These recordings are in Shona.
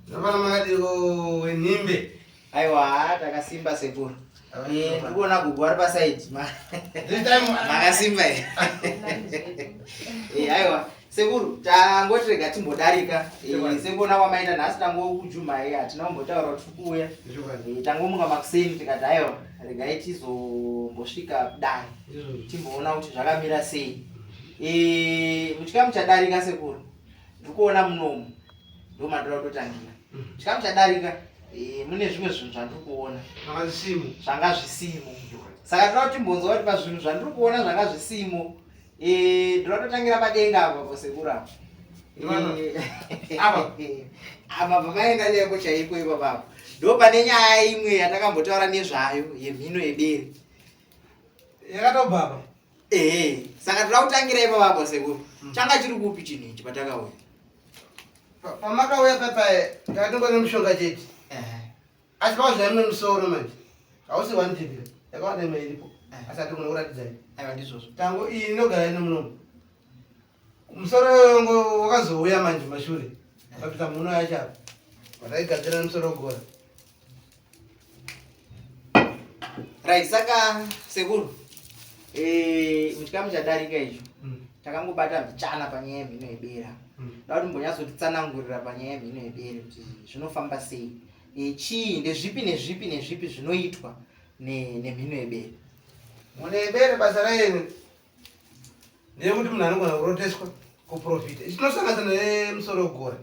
Zvapana makadiko wenhimbe. Aiwa, takasimba sekuru. Eh, ndikuona gugu vari pasaidi. Makasimba here? Eh, aiwa. Sekuru, tangoti rega timbodarika. Eh, sekuona kwamaita nhasi tangokujumai hatina kumbotaura kuti tiri kuuya. Eh, tangomuka makuseni tikati aiwa, regai tizombosvika kudare. Timboona kuti zvakamira sei. Eh, muchikamu chadarika sekuru. Ndiri kuona munomu. Ndomandoda kutotangira. Chikamu chadarika eh, mune zvimwe zvinhu zvandiri kuona Zvanga zvisimo. Zvanga zvisimo. Saka toda kuti timbonzwa kuti pazvinhu zvandiri kuona zvanga zvisimo eh, ndoda kutotangira padenga apa posekuru apa. Eh, Apa? Apa pamaenda chaiko chaiko ipapapo ndo pane nyaya imwe yatakambotaura nezvayo yemhino yebere. Yakatobva apa. Ehe, saka toda kutangira ipapapo sekuru. Changa chiri kupi chinhu ichi patakauya? Pamakauya papaye takatonga nemushonga chete. Asi pakazouya mumwe musoro manje. Hausi one chete. Yakawanda imwe iripo. Asi hatigona kuratidzai. Aiwa, ndizvozvo. Tango iyi inogara ine munomu. Musoro iyoyo wakazouya manje mashure. Akapinda muno yacho apa. Wataigadzira nemusoro wegora. Right, saka sekuru, eh, muchikamu chadarika icho takangobata mbichana panyaya yemhino yebera. Da kuti mbonyatsotitsanangurira panyaya yemhino yebere kuti zvinofamba sei. Eh, chii ndezvipi nezvipi nezvipi zvinoitwa nemhino yebere? Mhino yebere basa rayo ndeyekuti munhu anogona kuroteswa kuprofita. Ichi tinosanganisa nemusoro wegora.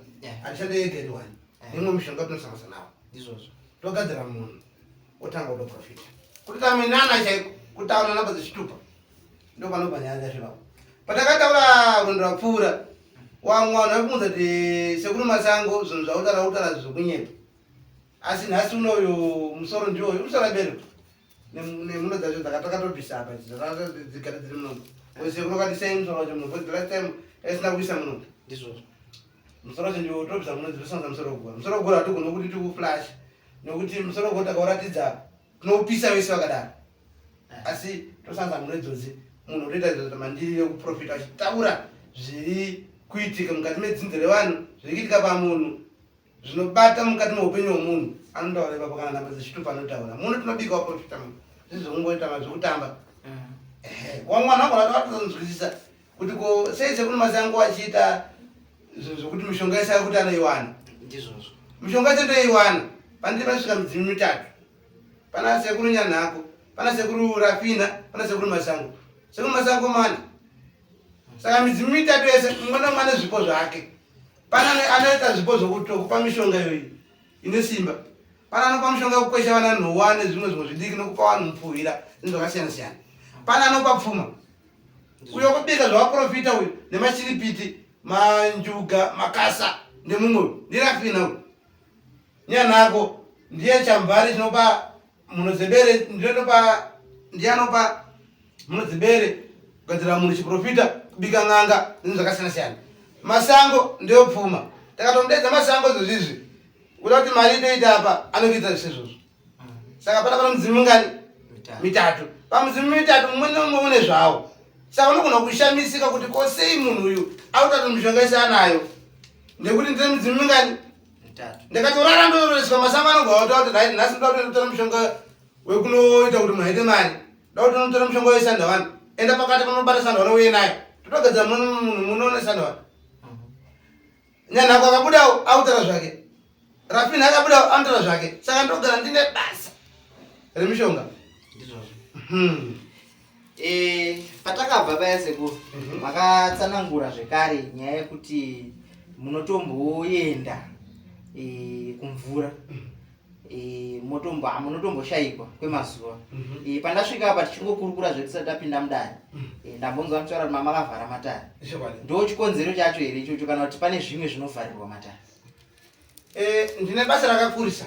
Hatishande yega iri one. Nemwe mishonga tinosanganisa nawo. Ndizvozvo. Togadzira munhu otanga kutoprofita. Kuti taminana chaiko kutaura namba dzechitupa. Ndo panobva nyaya dzacho ipapo. Patakataura rwendo rwapfuura, wamwe vanhu vaikuudza kuti sekuru Masango zvinhu zvautaura kutaura zvekunyepa. Asi nhasi unoyu musoro ndiwoyu musoro webere. Nemhuno dzacho dzakatakatobvisa apa dzigare dziri munomu. Sekuru vakati sei musoro wacho muno because the last time taisina kuisa muno. Ndizvozvo. Musoro wacho ndiwo tobvisa muno dzinosanza musoro wegora. Musoro wegora hatigoni kuti tiuflash nekuti musoro wegora takauratidza tinoupisa wese wakadaro. Asi tosanza muno idzodzi munhu otoita izvozvo mandiri yekuprofita achitaura zviri kuitika mukati medzinza revanhu, zviri kuitika pamunhu, zvinobata mukati meupenyu hwemunhu anotaura ipapo. Kana namba dzechitupa anotaura muno tinobika waprofita munhu zvisi zvekungoita zvekutamba. Wamwe vanhu vagona vatonzwisisa kuti ko sei sekuru Masango achiita zvinhu zvokuti mishonga yese yakuti anoiwana. Ndizvozvo. Mishonga yese ndoiwana pandiri panosvika midzimu mitatu. Pana sekuru Nyanhako, pana sekuru Rafina, pana sekuru Masango. Sekuru Masango mana. Saka midzimu mitatu yese mumwe nomwe ane zvipo zvake. Pana anoita zvipo zvokupa mishonga iyoyi ine simba. Pana anopa mishonga yekukwesha vana nhowa nezvimwe zvimwe zvidiki nokupa vanhu mupfuhwira zvinhu zvakasiyana siyana. Pana anopa pfuma uyo kubika zvavaprofita uyu nemachiripiti manjuga makasa nemumwe uyu ndirafina uyu. Nyanhako ndiye chambari chinopa mhuno dzebere, ndiye anopa ndiye anopa mhuno dzebere kugadzira munhu chiprofita, kubika n'anga zvinhu zvakasiyana siyana. Masango ndiyo pfuma. Takatomudedza Masango izvozvizvi kuda kuti mari itoita apa anokuita zvese izvozvo. Saka pana mudzimu mingani? Mitatu. Pamudzimu mitatu mumwe nemumwe une zvawo. Saka unogona kushamisika kuti ko sei munhu uyu akutatu mishonga yese anayo nekuti ndine midzimu mingani? Ndakatorara ndororeswa Masango anogona kutaura kuti right nhasi ndoda kunotora mushonga wekunoita kuti munhu aite mari, ndoda kuti unotora mushonga wesandawana, enda pakati panobata sandawana uye nayo totogadzira munhu munoone sandawana. Nyanhako akabudawo akutaura zvake, Rafina akabudawo anotaura zvake. Saka ndogara ndine basa remishonga. Ndizvozvo. Eh, patakabva paya sekuru, makatsanangura zvekare nyaya yekuti munotomboenda kumvura, munotomboshaikwa kwemazuva. Pandasvika apa tichingokurukura zvetisati tapinda mudare, ndambonzwa muchitaura kuti mama makavhara matare. Ndo chikonzero chacho here ichocho kana kuti pane zvimwe zvinovharirwa matare? Ndine basa rakakurisa.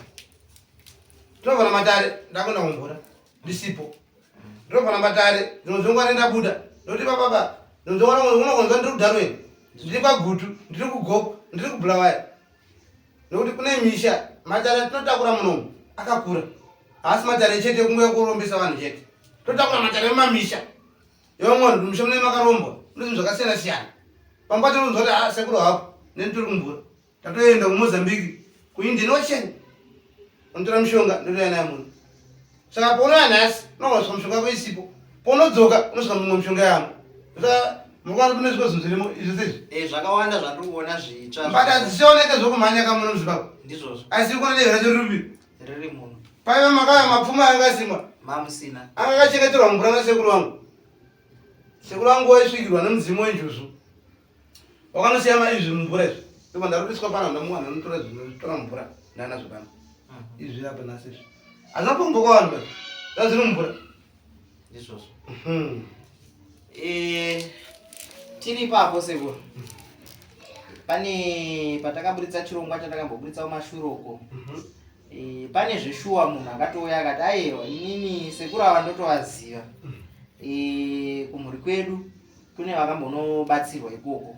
Tinovhara matare ndakuenda kumvura ndisipo. Ndinovhara matare ndinozongwana ndabuda ndokuti papapa ndinozongwana unokonzwa ndiri kuDarwin, ndiri kwaGutu, ndiri kuGoko, ndiri kuBulawayo nekuti kune misha. Matare atinotakura munomu akakura, haasi matare chete ekunguya kurombesa vanhu chete. Totakura matare emumamisha yevamwe vanhu. Misha mune makarombwa mune zvinhu zvakasiyana siyana. Pamwe pacho unonzwa kuti ah, sekuru hapo neni tiri kumvura, tatoenda kuMozambique. kuIndian Ocean, unotora mishonga ndotouya nayo muno. Saka paunouya nhasi unogona kusvika mishonga yako isipo, paunodzoka unosvika mumwe mishonga yamo. Saka mukuona kune zviko zvinhu zvirimo izvo sezvi. Eh, zvakawanda zvandiri kuona zvitsva. But hazvisioneke zvokumhanya kamuno muZimbabwe. Ndizvozvo. Asi kuona dehwe racho riripi? Riri muno. Paiva makauya mapfuma anga asimwa. Mamusina. Anga akachengeterwa mumvura nasekuru vangu. Sekuru vangu waisvikirwa nemudzimu wenjuzu. Wakanosiya maizvi mumvura izvi. Ndobva ndarudiswa pano ndamuwana anotora zvinotora mumvura ndanazvo pano. Izvi apa nhasi izvi. Hazvina kumbokwa vanhu basi. Zvazviri mumvura. Ndizvozvo. Eh, tiri ipapo sekuru. Pane patakaburitsa chirongwa chatakamboburitsa kumashure uko. E, pane zveshuwa munhu akatouya akati ayewa inini sekuru ava ndotovaziva e, kumhuri kwedu kune vakambonobatsirwa ikoko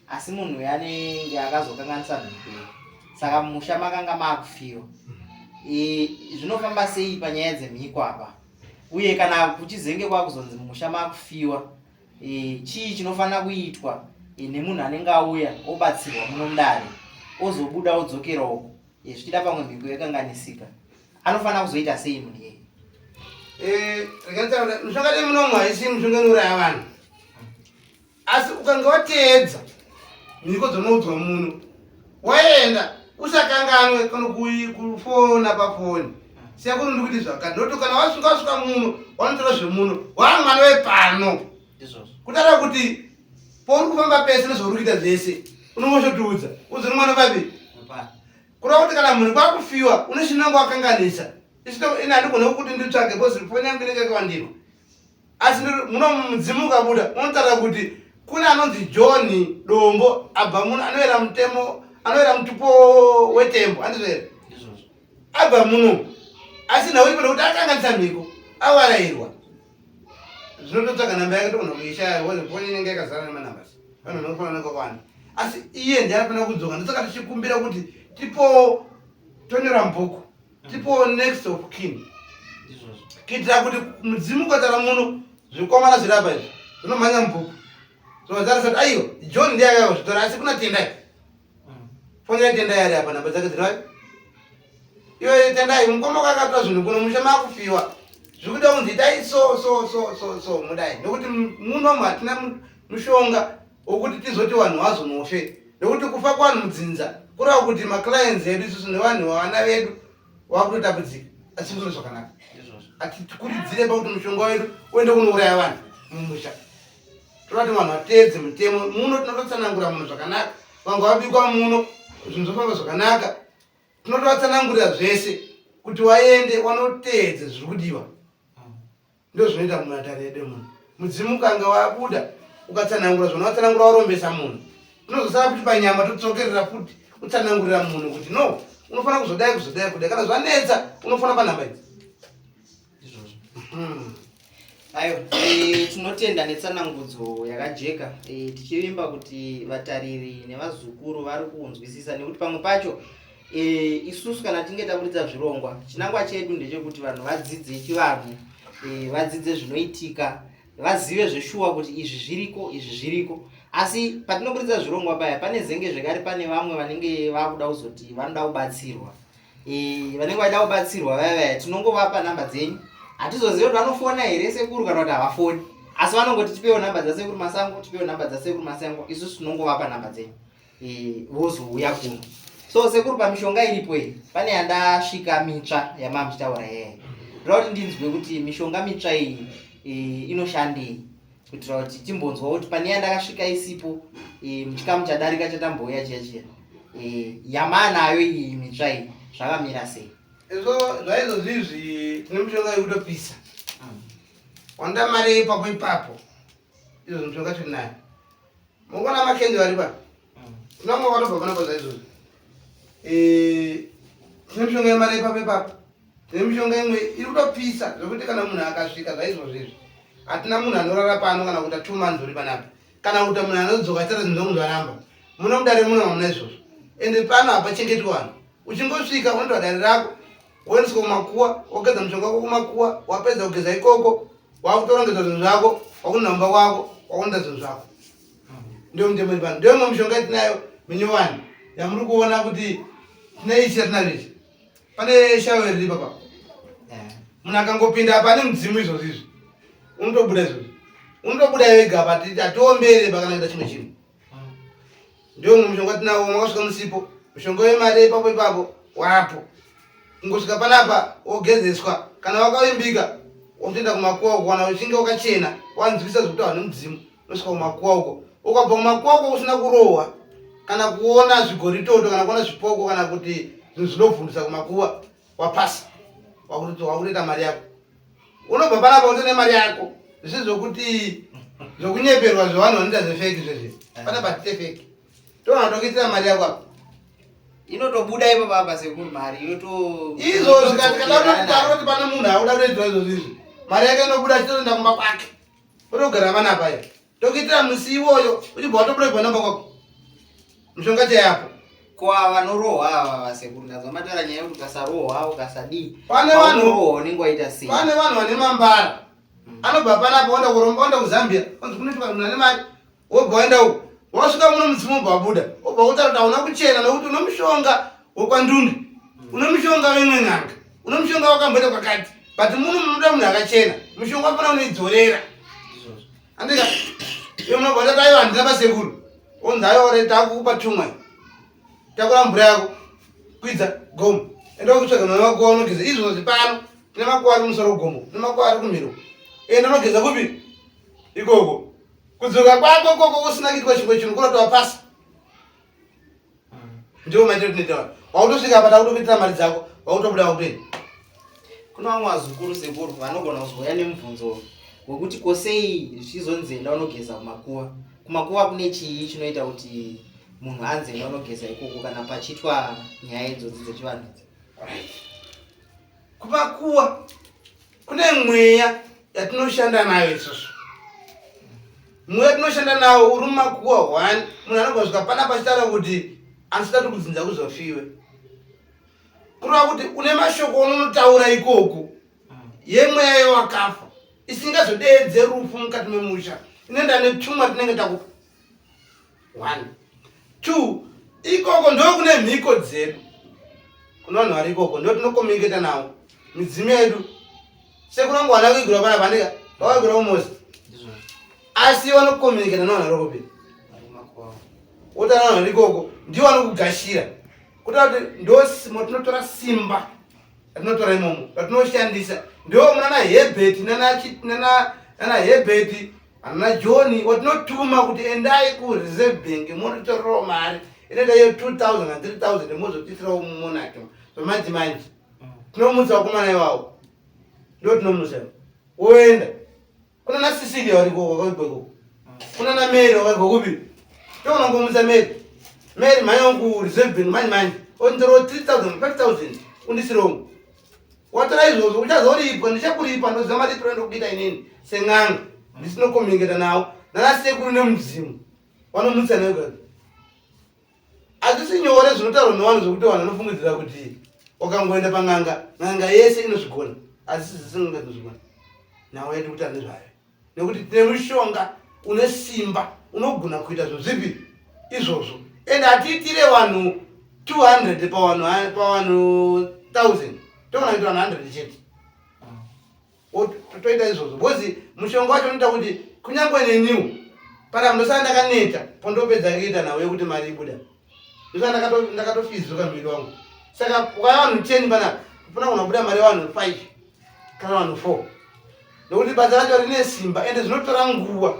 asi munhu uyu anenge akazokanganisa mhiko iyi saka mumusha makanga maakufiwa e, zvinofamba sei panyaya dzemhiko apa uye kana kuchizenge kwakuzonzi mumusha makufiwa e, chii chinofanira kuitwa e, nemunhu anenge auya obatsirwa muno mudare ozobuda odzokera uko e, zvichida pamwe mhiko yakanganisika anofanira kuzoita sei munhu iyeye? Eh, mishonga yemunomu haisi mishonga inouraya vanhu, asi ukange wateedza mhiko dzinoudzwa muno waenda usakanganwe kana kufona pafoni sekuru ndikuti zvakati nokuti kana wasvika wasvika muno wanotora zvemuno wamwana wepano kutaura kuti pauri kufamba pese nezvauri kuita zvese unongoshotiudza uzori mwana papi kureva kuti kana munhu kwakufiwa une chinangwa wakanganisa ini handigone kuti nditsvage because foni yangu inenge yakawandirwa asi muno mudzimu ukabuda unotaura kuti kune anonzi John Dombo abva muno anoera mutemo anoera mutupo wetembo handizvo here abva muno asi nhau iripo nekuti akanganisa mhiko awarairwa zvinototsvaga namba yake togona kuishaya because foni inenge yakazara nemanambers vanhu vanofanana nekakawanda asi iye ndiye anofanira kudzoka ndosaka tichikumbira kuti tipowo tonyora mubhuku tipowo next of kin kuitira kuti mudzimu ukatara muno zvikomana zviri apa izvi zvinomhanya mubhuku zvovatarisa kuti aiwa John ndiye akauya kuzvitora asi kuna Tendai fonera Tendai ari apa namba dzake dziri vapi iwe Tendai mukoma wako akatora zvinhu kuno musha makufiwa zvikuda kunzi itai so so so so so mudai nekuti munomu hatina mushonga wokuti tizoti vanhu vazonofe nekuti kufa kwanhu mudzinza kureva kuti maclients edu isusu nevanhu vavana vedu vakutotambudzika asi kuzove zvakanaka atikurudzire pakuti mushonga wedu uende kunouraya vanhu mumusha toda kuti vanhu vateedze mutemo muno tinototsanangura munhu zvakanaka vanga vabikwa muno zvinhu zvofamba zvakanaka tinotovatsanangurira zvese kuti waende wanoteedze zviri kudiwa ndo zvinoita mumatare edu munhu mudzimu ukanga wabuda ukatsanangura zvona watsanangura warombesa munhu tinozosara kuti panyama totsokerera futi kutsanangurira munhu kuti no unofanira kuzodai kuzodai kudai kana zvanetsa unofanira panhamba idzi. Ayo, tinotenda netsanangudzo yakajeka tichivimba kuti vatariri nevazukuru vari kunzwisisa nekuti pamwe pacho isusu kana tinge taburitsa zvirongwa chinangwa chedu ndechekuti vanhu vadzidze chivanhu vadzidze zvinoitika vazive zveshuwa kuti izvi zviriko izvi zviriko asi patinoburitsa zvirongwa paya pane zenge zvekare pane vamwe vanenge vakuda kuzoti vanoda kubatsirwa vanenge vaida kubatsirwa vaya vaya tinongovapa namba dzenyu hatizozivi kuti vanofona here sekuru kana kuti havafoni asi vanongoti tipewo namba dzasekuru Masango tipewo namba dzasekuru Masango isusu tinongovapa namba dzenyu vozouya kuno so sekuru pamishonga iripo iyi pane yandasvika mitsva yamaa muchitaura yeye ndoda kuti ndinzwe kuti mishonga mitsva iyi inoshandei kuitira kuti timbonzwa kuti pane yandakasvika isipo muchikamu chadarika chatambouya chiya chiya yamaanayo iyi mitsva iyi zvakamira sei? Izvo zvaizvozvizvi tine mishonga yekutopisa wanda mari ipapo ipapo izvo mishonga tinayo mukuona makendi vari pa tinamwe vakatobva panapa zvaizvozvi tine mishonga yemari ipapo ipapo tine mishonga imwe iri kutopisa zvekuti kana munhu akasvika zvaizvozvizvi hatina munhu anorara pano kana kuita 2 months uri panapa kana kuita munhu anodzoka achitaura zvinhu zvangu zvaramba muno mudare muno hamuna izvozvo ende pano hapachengetwi vanhu uchingosvika unotora dare rako woendeswa kumakuwa wogeza mushonga wako kumakuwa wapedza kugeza ikoko wakutorongedza zvinhu zvako wakuenda kumba kwako wakunoita zvinhu zvako ndio mutemo iri pano ndio imwe mishonga yatinayo minyowani yamuri kuona kuti Tine ichi chatinazvo ichi. Pane shawe riri papa. Munhu akangopinda apa ane mudzimu izvozvo izvi. Unotobuda izvozvo. Unotobuda wega apa hatiombere pakana kuita chimwe chinhu. Ndiwo mumwe mushonga tinawo makasvika musipo. Mushonga wemari ipapo ipapo wapo. Kungosvika panapa wogezeswa kana wakavimbika wotoenda kumakuwa uko kana uchinge wakachena wanzwisa zvekutaura nemudzimu unosvika kumakuwa uko. Ukabva kumakuwa uko usina kurohwa kana kuona zvigoritoto kana kuona zvipoko kana kuti zvinhu zvinovhundisa kumakuwa wapasa wakutoita mari yako unobva panapa utone mari yako zvisi zvokuti zvokunyeperwa zvevanhu vanoita zvefeki zvezvi panapa tite feki toona tokuitira mari yako apa inotobuda ipo baba sekuru mari yoto izvozvi katikada kuti pane munhu akuda kutoitirwa izvozvi izvi mari yake inobuda achitoenda kumba kwake otogara panapa iyo tokuitira musi iwoyo uchibva watobuda kubva namba kwako mushonga chaiyapo ko ava vanorohwa ava vasekuru ndanzwa mataura nyaya yekuti ukasarohwa ukasadii pane vanhu unenge waita sei pane vanhu vane mambara anobva panapa oenda kuromba oenda kuzambia onzi kunoitwa munhu ane mari wobva waenda uko wasvika muno mudzimu wobva wabuda wobva wotaura kuti hauna kuchena nokuti une mushonga wekwandundu une mushonga weimwe n'anga une mushonga wakamboita kwakati but muno munoda munhu akachena mushonga wafana unoidzorera andika iwe munobva watati aiwa handina pasekuru onzi aiwa ore takukupa tumwa takura mvura yako kwidza gomo enda kutsvaga mwana wako waunogeza izvozvi pano tine makuva ari kumusoro gomo nemakuva ari kumhiro enda unogeza kupi ikoko kudzoka kwako ikoko usina kuitwa chimwe chinhu kurotova pasi ndiwo maitiro tinoita vanhu wautosvika apa takutokuitira mari dzako wautobuda wakutoenda Kuna vamwe vazukuru sekuru vanogona kuzouya nemubvunzo wekuti ko sei zvichizonzi enda unogeza kumakuva. Kumakuva kune chii chinoita kuti munhu anzi enda unogeza ikoko kana pachiitwa nyaya idzodzi dzechivanhu idzi? Kumakuva kune mweya yatinoshanda nayo isusu. Mweya tinoshanda nawo uri mumakuva one munhu anogona kusvika panapa achitaura kuti andisida kuti kudzinza kuzofiwe. Kureva kuti une mashoko unonotaura ikoko yemweya yewakafa isingazodeedze rufu mukati memusha inoenda netumwa tinenge takupa. One. Two, ikoko ndokune mhiko dzedu. Kune vanhu vari ikoko ndo tinokomuniketa navo. Midzimu yedu. Sekuru vangu vana kuigura pana vandika vakaigura almost. Asi vanokomuniketa nevanhu vari kupi? Wotana vanhu vari ikoko ndivo vanokugashira. Kuta kuti ndosimo tinotora simba ratinotora imomo ratinoshandisa ndo munana Herbert nana nana nana Herbert ana John watinotuma kuti endai ku Reserve Bank monotorerawo mari inoita iyo 2000 na 3000 mozotisirawo mumonaki zvamanje manje tinomutsa vakomana iwawo ndo tinomutsa woenda kuna na Cecilia variko vakaigwa ikoko kuna na Mary vakaigwa kupi toona ngomutsa Mary Mary mhanya wangu Reserve Bank manje manje onditoro 3000 5000 undisirewo watora izvozvo uchazoripwa ndichakuripa ndoziva maripiro andokuita inini sen'anga ndisinokomuniketa nawo nana sekuru nemudzimu vanomutsa nayo Hazvisi nyore zvinotaurwa nevanhu zvekuti vanhu vanofungidzira kuti wakangoenda pan'anga n'anga yese inozvigona asi dzese n'anga dzinozvigona nhau yedu kuti ane zvayo nekuti tine mushonga une simba unogona kuita zvinhu zvipi izvozvo and hatiitire vanhu 200 pavanhu pavanhu 1000 togona kuita vanhu 100 chete toita izvozvo because mushonga wacho unoita kuti kunyange neniwo pana ndosara ndakaneta pondopedza kuita nhau yekuti mari ibuda ndosara ndakatofizuka muviri wangu saka ukaya vanhu 10 panapa panagona kubuda mari yevanhu 5 kana vanhu 4 nokuti basa racho rine simba ende zvinotora nguva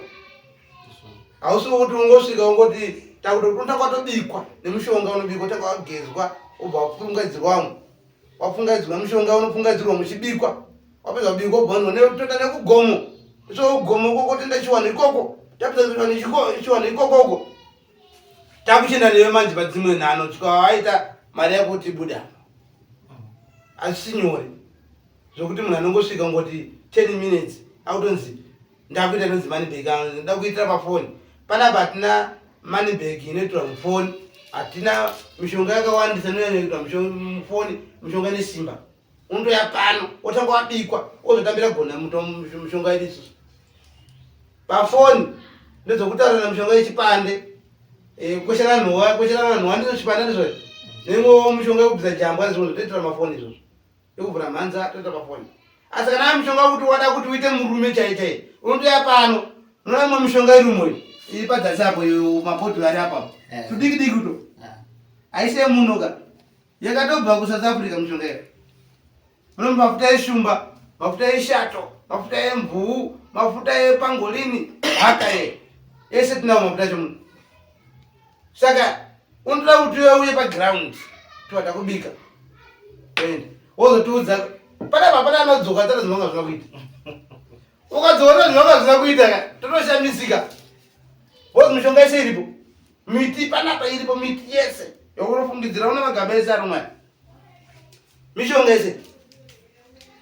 hausi wokuti ungosvika ungoti takutotonda kwatobikwa nemushonga unobikwa utanga wagezwa wobva wapfungaidzirwamo wapfungaidzirwa mushonga unopfungaidzirwa muchibikwa wapedza kubikwa wobva toenda nekugomo so kugomo ikoko toenda chiwanhu ikoko tapedza chiwanhu ikoko uko takuchienda newe manje padzimwe nhano svika waita mari yako kuti ibuda hazvisi nyore zvokuti munhu anongosvika ngoti 10 minutes akutonzi ndakuita inonzi money bag ndakuitira pafoni panapa hatina money bag inoitirwa mufoni hatina mishonga yakawandisa inonyanya kuitwa mufoni mishonga ine simba undoya pano wotanga wabikwa wozotambira gona mishonga yedu isusu pafoni ndedzokutaurana mishonga yechipande eh, kwesherana nhowa kwesherana nhowa ndizvo chipande ndizvo Nemwewo mushonga wekubvisa jambwa nezvimwe zvotoitira mafoni izvozvo. Yekuvhura mhanza toita pafoni. Asi kana ari mushonga wekuti wada kuti uite murume chaiye chaiye, unotouya pano. Unoona imwe mishonga iri umo iyi. Iri padzasi apo iyo mabhodhoro ari apo apo. Eh. Tudiki diki uto. Ah. Haisi yemuno ka. Yakatobva kuSouth Africa mishonga iyo. Mune mafuta eshumba, mafuta eshato, mafuta emvuu, mafuta epangolini, haka ye. Yese tinawo mafuta acho muno. Saka unotoda kuti uye uye paground tiwada kubika. Toenda. Wozotiudza panapa pana anodzoka tara zvinonga zvina kuita. Ukadzoka zvinonga zvina kuita ka totoshamisika. Wozi mishonga yese iripo. Miti panapa iripo miti yese. Yokunofungidzira una magaba ese ari mwari. Mishonga yese.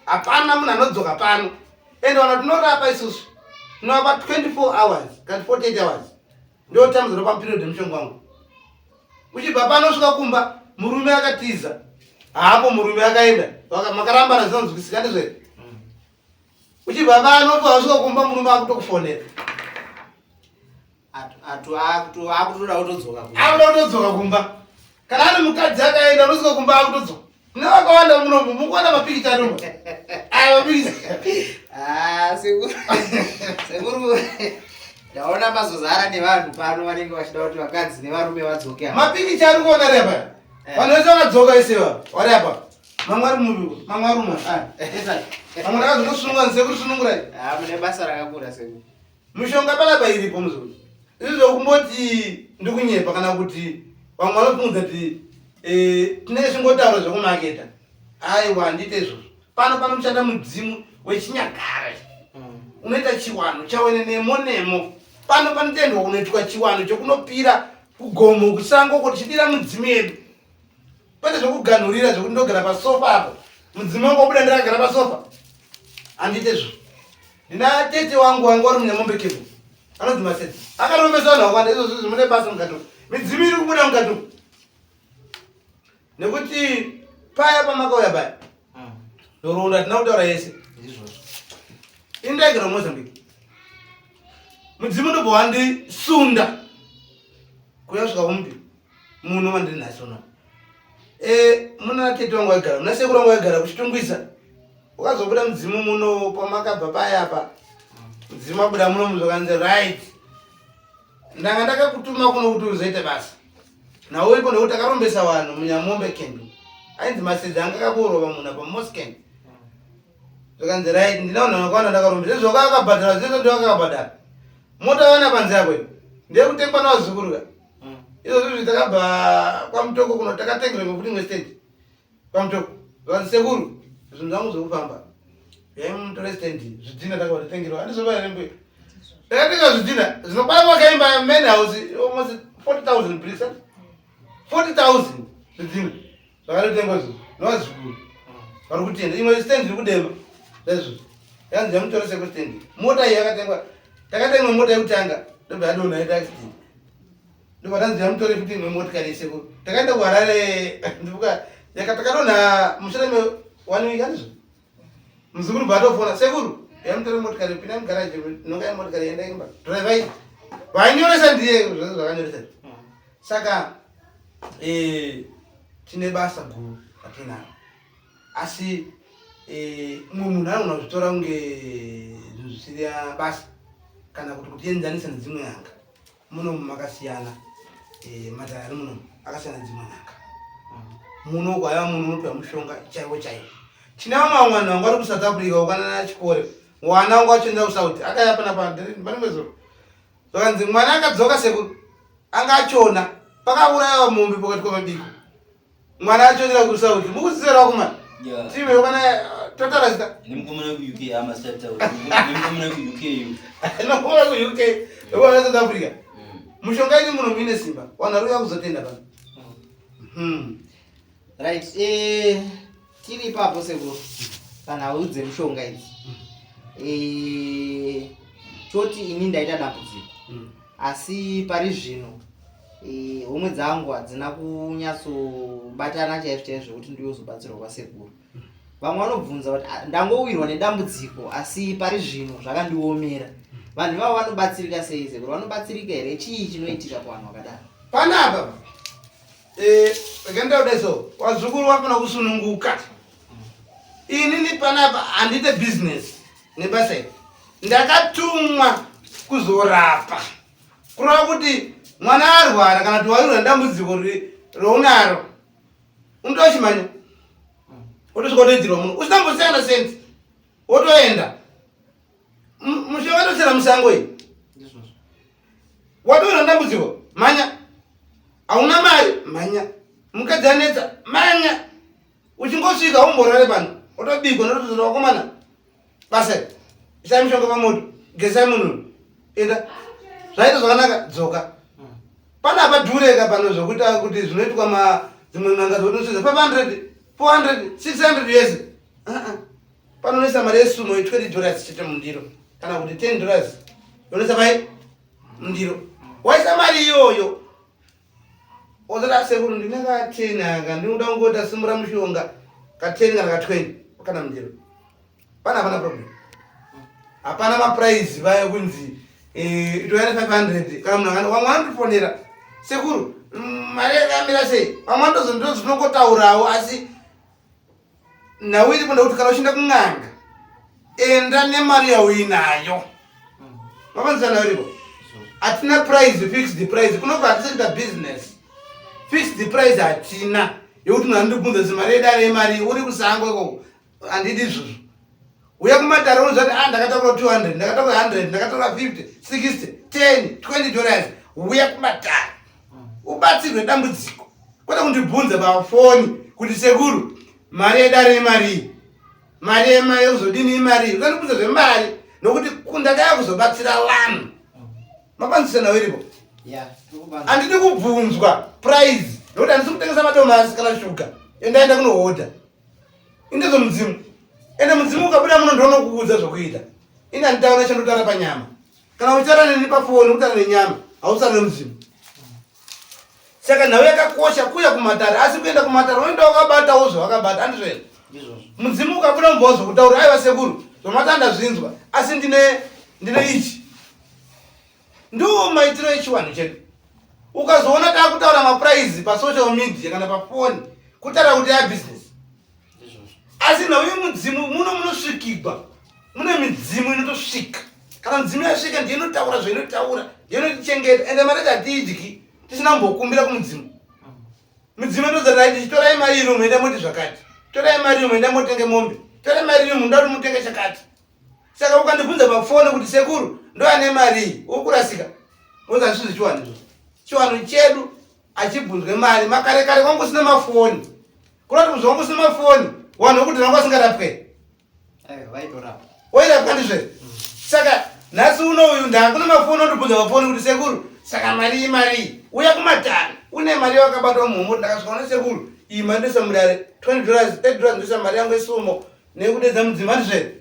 Hapana munhu anodzoka pano. Ende vanhu tinorapa isusu. Tinovapa 24 hours kana 48 hours. Ndio time dzinopa period yemushonga wangu. Uchibva pano usvika kumba murume akatiza. Hapo murume akaenda. Makarambana zvinonzwisika ndizvo here? Uchibva pano usvika kumba murume akutokufonera. Akutoda kutodzoka kumba. Akutoda kutodzoka kumba. Kana ari mukadzi akaenda unosvika kumba akutodzoka. Mune vakawanda muno mukuona mapikicha ari umo. Aya mapikicha. Ah, sekuru. Sekuru. Ndaona mazozara nevanhu pano vanenge vachida kuti vakadzi nevarume vadzoke apa. Mapikicha ari kuona ari apa. Eh. Vanhu vese vakadzoka vese ava. Vari apa. Mamwe ari mubi, mamwe ari umo. Ah, esa. Mamwe ndakazotosununga sekuru sunungurai. Ah, mune basa rakakura sekuru. Mishonga panapa iripo muzukuru. Izvi zvekumboti ndikunyepa kana kuti vamwe vanofunga kuti eh, tinenge tichingotaura zvekumaketa. Aiwa handiite izvozvo. Pano panoshanda mudzimu wechinyakare. Unoita chiwanhu chawene nemo nemo. Pano panotendwa kunoitwa chiwanhu chokunopira kugomo kusango uko tichidira mudzimu yedu. Kwete zvekuganhurira zvekuti ndogara pasofa apo. Mudzimu wangu wabuda ndakagara pasofa. Handiite izvozvo. Ndina tete wangu wanga uri munyamombe kebhu. Anonzi Masete. Akarombesa vanhu vakawanda izvozvo zvimune basa mukati umu. Midzimu iri kubuda mukati umu. Nekuti paya pamakauya paya. Nhoroondo hatina kutaura yese. Ndizvozvo. Ini ndaigara kuMozambique. Mudzimu ndobva wandisunda kuuya kusvika kumupi muno mandiri nhasi uno. Eh, muna tete wangu waigara, muna sekuru wangu waigara kuChitungwiza. Ukazobuda mudzimu muno pamakabva paya apa. Mudzimu wabuda muno muzokanzi right. Ndanga ndakakutuma kuno kuti uzoite basa. Nawo uripo nekuti takarombesa vanhu muNyamombe camp. Ainzi Masedza anga akaborova munhu apa Mosken. Zvakanzi right ndina vanhu vakawanda ndakarombesa. Izvo akabhadhara zvese ndiwo akabhadhara. Mota vana panze apo iyo. Ndeyekutengwa nevazukuru ka. Izvozvo izvi takabva kwaMutoko kuno takatengerwa futi imwe stand. PaMutoko. Zvakanzi sekuru zvinhu zvangu zvekufamba. Uyai mutore stand zvidhina takabva tatengerwa. Handizvo here mbuya? Takatenga zvidhina zvinokwana vakaimba main house almost 40,000 bricks. 40,000 zvidhina zvakatotengwa izvozvo nevazukuru vari kutenda. Imwe stand iri kudema zvaizvozvo. Yanzi yamutore sekuru stand. Mota iyi yakatengwa takatenga mota yekutanga ndobva yadonha yaita accident. Ndobva tanzi yamutore futi imwe motikari yesekuru. Takaenda kuHarare ndibuka takadonha mushure me 1 week handizvo. Muzukuru bva atofona sekuru yamutore motikari pinai mugaraji nongai motikari yenda imba driver vainyoresa ndiye zvose zvakanyoresa. Saka eh, tine basa guru ratinaro asi eh, mumwe munhu anogona kuzvitora kunge zvinhu zvisiri basa kana kuti kutienzanisa nedzimwe n'anga. Muno makasiyana eh, matare ari muno akasiyana nedzimwe n'anga. Muno kwaiva muno unopiwa mushonga chaiwo chaiwo. Tine vamwe vamwe vanhu vanga vari kuSouth Africa ukanana chikore mwana wangu achienda kuSouth akaya panapa pane mwedzi uno. Zvakanzi mwana akadzoka sekuru anga achona pakaurayiwa mombe pakati kwamabiko. Mwana achonera kuSouth mukuziva vakomana. Yeah. Timu yokana totaura zita. Nemukomana kuUK amasataura. Nemukomana kuUK yu. Nemukomana kuUK. Nemukomana South Africa. Mushonga ini muno muine simba. Vanhu vari kuuya kuzotenda pano. Right, tiri ipapo sekuru panhau dzemushonga idzi. Toti ini ndaita dambudziko. Asi pari zvino homwe dzangu hadzina kunyatsobatana chaizvo chaizvo zvekuti ndiyozobatsirwa kwasekuru. Vamwe vanobvunza kuti ndangowirwa nedambudziko asi pari zvino zvakandiomera. Vanhu ivavo vanobatsirika sei sekuru? Vanobatsirika here? Chii chinoitika kuvanhu vakadaro? Panapa Eh, rega ndauda so wazukuru wafana kusununguka. Inini panapa handite business nebasa iri. Ndakatumwa kuzorapa. Kureva kuti mwana arwara kana kuti wairwa nedambudziko rounaro unotoa chimanya wotosvika wotoitirwa muno usina kumbosiyana sendi wotoenda mushonga tosera musango iyi watoona dambudziko manya hauna mari manya mukadzi anetsa manya uchingosvika umborare pano wotobigwa notozoti wakomana basa isai mushonga pamoto gezai munhu enda zvaita zvakanaka dzoka pana apadhureka pano zvokuita kuti zvinoitwa ma dzimwe n'anga dzonosvika 500 400 600 yese uh-uh. panonoisa mari yesumo ye20 dollars chete mundiro kana kuti 10 dollars yonoisa pai mundiro waisa mari iyoyo ozoti asekuru ndine ka 10 aka ndinoda kungoti asimura mushonga ka 10 kana ka 20 kana mundiro pana hapana problem hapana maprize vaya kunzi eh, itoyane 500 kana munhu akana wamwe anotifonera sekuru mari yakamira sei vamwe andozvinongotaurawo asi nhau iripo ndekuti kana uchienda kun'anga enda nemari yauinayo mavanzana iripo hatina price fixed price kunobva hatisikuita business fixed price hatina yekuti munhu anondibvunza kuti mari yedare yemari uri kusango ikoko handidi izvozvo uya kumatare unozvati ah ndakatakura 200 ndakatakura 100 ndakatakura 50 60 10 20 dollars uya kumatare ubatsirwe dambudziko kwete kundibvunza pafoni kuti sekuru mari yedare imarii mari yemari yekuzodini imarii usandibvunza zvemari nokuti ndakaya kuzobatsira vanhu mapanzisa nawo iripo handidi kubvunzwa prize nokuti handisi kutengesa madomasi kana shuga endaenda kunohodha indezvo mudzimu ende mudzimu ukabuda muno ndounokuudza zvokuita ini handitaura chandotaura panyama kana uchitaura neni pafoni kutaura nenyama hausara nemudzimu saka nhau yakakosha kuya kumatare asi kuenda kumatare unoenda wakabatawo zvawakabata handizvo here mudzimu ukabuda mubva wazokutaura aiwa sekuru zvamata ndazvinzwa asi ndine ndine ichi ndiwo maitiro echiwanhu chedu ukazoona takutaura mapuraizi pasocial media kana pafoni kutaura kuti ya business asi nhau yemudzimu muno munosvikigwa mune midzimu inotosvika kana midzimu yasvika ndiyo inotaura zvainotaura ndiyo inotichengeta ende mari hatiidyi tisina kumbokumbira kumudzimu midzimu inotodzati tichitorai mari ino muenda moti zvakati torai mari ino muenda motenge mombe torai mari ino munoda kuti mutenge chakati saka ukandibvunza pafoni kuti sekuru ndoane mari iyi ukurasika unza zvisu zvechiwanhu izvo chiwanhu chedu achibvunzwe mari makare kare kwangu usina mafoni kurati kuzwa kwangu usina mafoni wanhu wekuti vangu vasingarapwe wairapwa ndizvo saka nhasi uno uyu ndakune mafoni ondibvunza mafoni kuti sekuru saka mari iyi mari iyi uya kumatare une mari yawakabatwa muhombo ndakasvika une sekuru iyi mari ndoisa mudare 20 dollars 30 dollars ndoisa mari yangu yesumo nekudedza mudzimba ndizve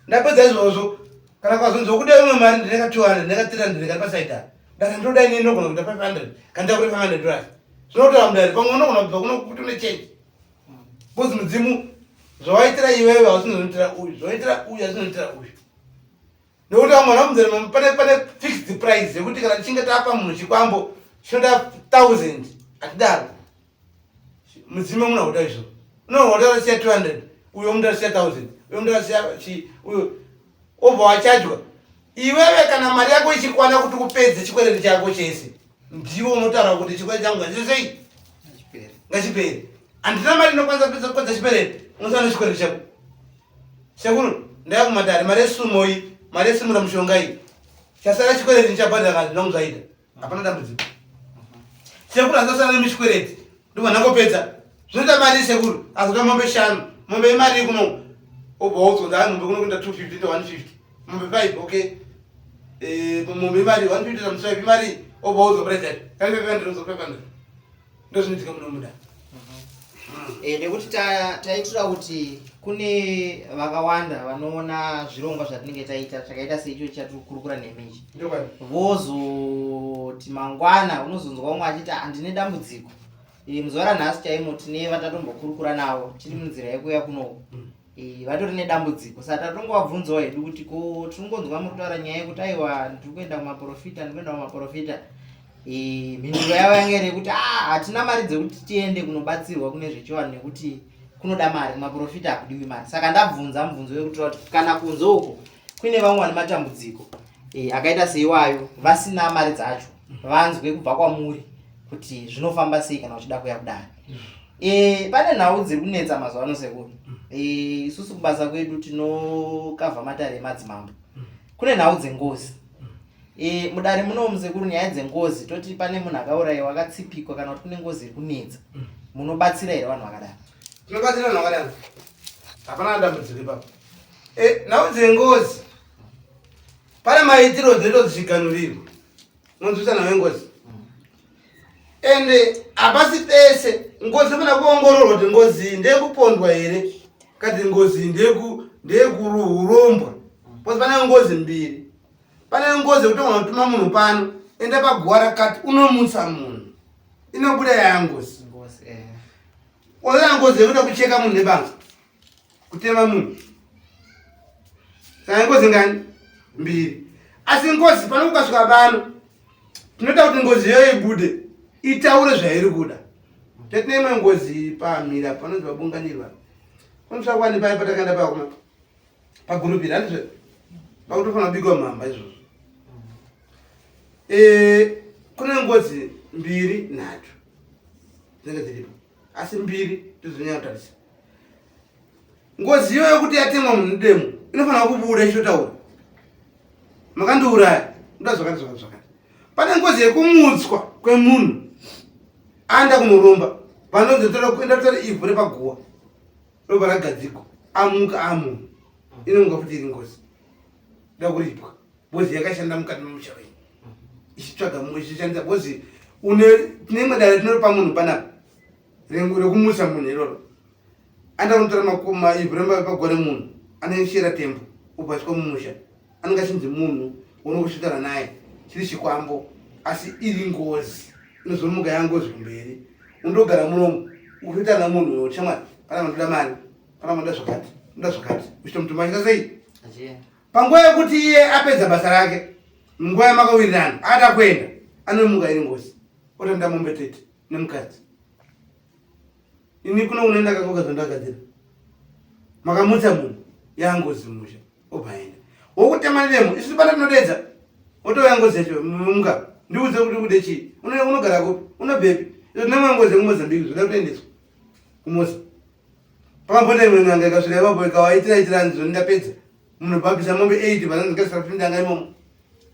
ndapedza izvozvo kana kwazonzi wokuda imwe mari ndineka 200 ndineka 300 kari pasaidi apa dare ndoda inini ndogona kuita 500 kana ndakuri 500 dollars zvinotaura mudare pamwe unogona kubva kuno kuti une change because mudzimu zvawaitira iwewe hausinozoitira uyu zvawaitira uyu hausinoitira uyu nekuti vamwe vana pane pane fixed price yekuti kana tichinge tapa munhu chikwambo chinoda 1000 hatidaro mudzimu muna kuda izvo unohoda rasiya 200 uyo munhu rasiya 1000 uyo munhu rasiya chi uyo obva wachajwa iwewe kana mari yako ichikwana kuti upedze chikwereti chako chese ndiwe unotaura kuti chikwereti changu ngachisei ngachipere handina mari inokwanisa kupedza kupedza chikwereti unosana nechikwereti chako sekuru ndaya kumatare mari yesumo iyi mari yesimura mushonga iyi chasara chikwereti ndichabhadhara kana ndina kuzvaita hapana dambudziko sekuru asasara nemishikwereti ndobva ndangopedza zvinoita mari sekuru azoda mombe shanu mombe imari kuno obva waudzwa ndaa mombe kuno kuenda 250 to 150 mombe 5 okay eh, mombe imari 150 times 5 imari obva waudzwa price yacho kani 500 uzo 500 ndozvinoitika muno muda eh, nekuti taitira kuti kune vakawanda vanoona zvirongwa zvatinenge taita zvakaita seicho chatiri kukurukura nemi ichi vozoti mangwana unozonzwa umwe achiti handine dambudziko eh, muzuva ranhasi chaimo tine vatatombokurukura navo tiri munzira yekuuya kunoku mm. eh, vatori nedambudziko saka tatongovabvunzawo hedu kuti ko tiringonzwa muri kutaura nyaya yekuti aiwa ndiri kuenda kumaprofita ndiri kuenda kumaprofita. Mhinduro yavo yanga iri yekuti ah, hatina mari dzekuti tiende kunobatsirwa kune zvechivanhu nekuti kunoda mari, kumaprofita hakudiwi mari. Saka ndabvunza mubvunzo wekuti kuti kana kunze uko kuine vamwe vane matambudziko akaita seiwayo vasina mari dzacho, vanzwe kubva kwamuri kuti zvinofamba sei kana uchida kuya kudare. Pane nhau dziri kunetsa mazuva ano sekuru. Isusu kubasa kwedu tinokavha matare emadzimambo. Kune nhau dzengozi. Mudare munomu sekuru, nyaya dzengozi, toti pane munhu akaurayiwa akatsipikwa kana kuti kune ngozi iri kunetsa, munobatsira here vanhu vakadaro? Tinobatsira vanhu vakadaro, hapana dambudziko ipapo. Nhau dzengozi pane maitiro dzinoita dzichiganhurirwa, unonzwisa nhau yengozi, ende hapasi pese. Ngozi inofanira kuongororwa kuti ngozi iyi ndeyekupondwa here kati ngozi iyi ndeyekuurombwa, because pane ngozi mbiri. Pane ngozi yekuti unotuma munhu pano, enda paguwa rakati, unomutsa munhu, inobuda yaya ngozi. Oya ngozi yekuda kucheka munhu nebanga, kutema munhu. Saka ngozi ngani? Mbiri. Asi ngozi pano ukasvika pano, tinoita kuti ngozi iyoyo ibude, itaure zvairi kuda. Tetine imwe ngozi pamira panonzi pabunganirwa, kunosvika kwani paya patakaenda pakuma pagurupira, handizvo? Pakutofanira kubikwa mhamba izvozvo. Kune ngozi mbiri, nhatu dzinenge dziripo, asi mbiri ndozonyanya kutarisa. Ngozi iyoyo yekuti yatemwa munhu demo inofanira kubuda ichitotaura, makandiuraya, ndoda zvakati zvakati zvakati. Pane ngozi yekumutswa kwemunhu aenda kunoromba, panonzi enda tora ivhu repaguwa, robva ragadzikwa, amuka amunhu, inomuka futi iri ngozi, da kuripwa, bhozi yakashanda mukati memusha wenyu ichitsvaga mumwe ichishandisa bhozi. Une tine imwe dare tinoripa munhu panapa rekumutsa munhu iroro, aenda kunotora makoma ivhu repaguwa remunhu, anoshera tembo, ubva aiswa mumusha, anenge achinzi munhu unokusvitana naye chiri chikwambo, asi iri ngozi inozomuka yangozi kumberi. Undogara munomu ukuitana munhu, shamwari, pana vanoda mari, pana vanoda zvakati, unoda zvakati, uchitomutuma achita sei panguva yekuti iye apedza basa rake, munguva yamakawirirana, ada kuenda, anomuka iri ngozi, otanda mombe tete nemukadzi. Ini kuno unoenda kakoka zvandagadzira, makamutsa munhu, yangozi musha, obva aenda wokutema nedemo. Isusu pana tinodedza, otouya ngozi yacho, muka ndiudze kuti kude chii, unogara kupi, unobvepi. Izvo tine mwe ngozi yekuMozambique zvoda kutoendeswa kuMoza. Pakamboenda imwe n'anga ikasvika ipapo, ikawaitira itira nzvo, ndapedza, munhu bhabhisa mombe 8 pananzikasirapindanga imomo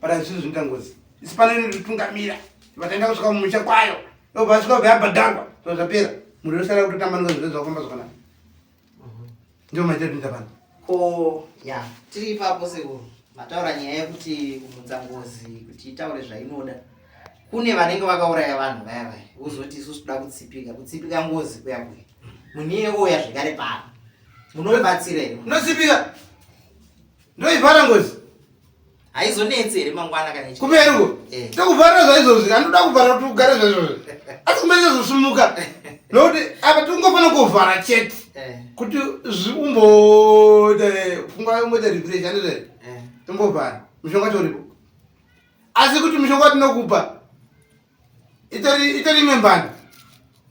pana zvinhu zvinoita ngozi. Isi pano inotitungamira, vataenda kusvika mumusha kwayo, obva asvika, obva yabhadharwa, zva zvapera, munhu osara kutotambanuka, zvinhu zvakufamba zvakanaka. Ndio maitiro atinoita pano. Ko ya tiri ipapo sekuru, mataura nyaya yekuti kumutsa ngozi kuti itaure zvainoda. Kune vanenge vakauraya vanhu vaya vaya, wozoti isusu toda kutsipika, kutsipika ngozi kuya kuya, munhu iye ouya zvekare pano, munomubatsira here? Ndotsipika, ndoivhara ngozi. Haizonetsi here mangwana kana kumberi uko? Tokuvharira zvaizvozvi, anoda kuvhara kuti ugare zvaizvozvi, asi kumberi chazosumuka, nokuti apa tingofanira kuvhara chete kuti umboita pfungwa, umboita refresh, handizvo here? Tombovhara, mushonga wacho uripo, asi kuti mushonga watinokupa itori imwe mbanda,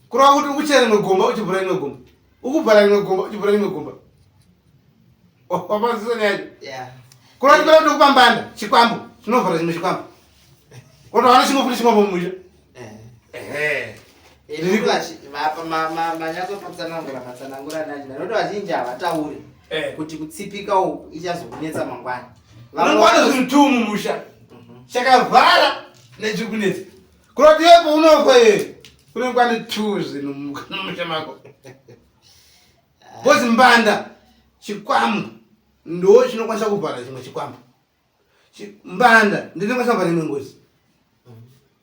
kureva kuti ukuchera rimwe gomba uchivhura rimwe gomba, ukuvhara rimwe gomba uchivhura rimwe gomba. Wapanzisa nyaya yacho? Kureva kuti kuti kupa mbanda, chikwambo chinovhara chimwe chikwambo, otowana chimwe futi chikwambo mumusha. Ehe. Manyatsopatsanangura matsanangura nacho, nekuti vazhinji havatauri kuti kutsipika uku ichazokunetsa mangwana. Unongowana zvinhu two mumusha, chakavhara nechikunetsa. Kureva kuti yepo unofa iye kunenge kwane two zvinhu mumusha mako, bhozi mbanda chikwambo ndo chinokwanisa kuvhara chimwe chikwambo. Mbanda ndinokwanisa kuvhara imwe ngozi,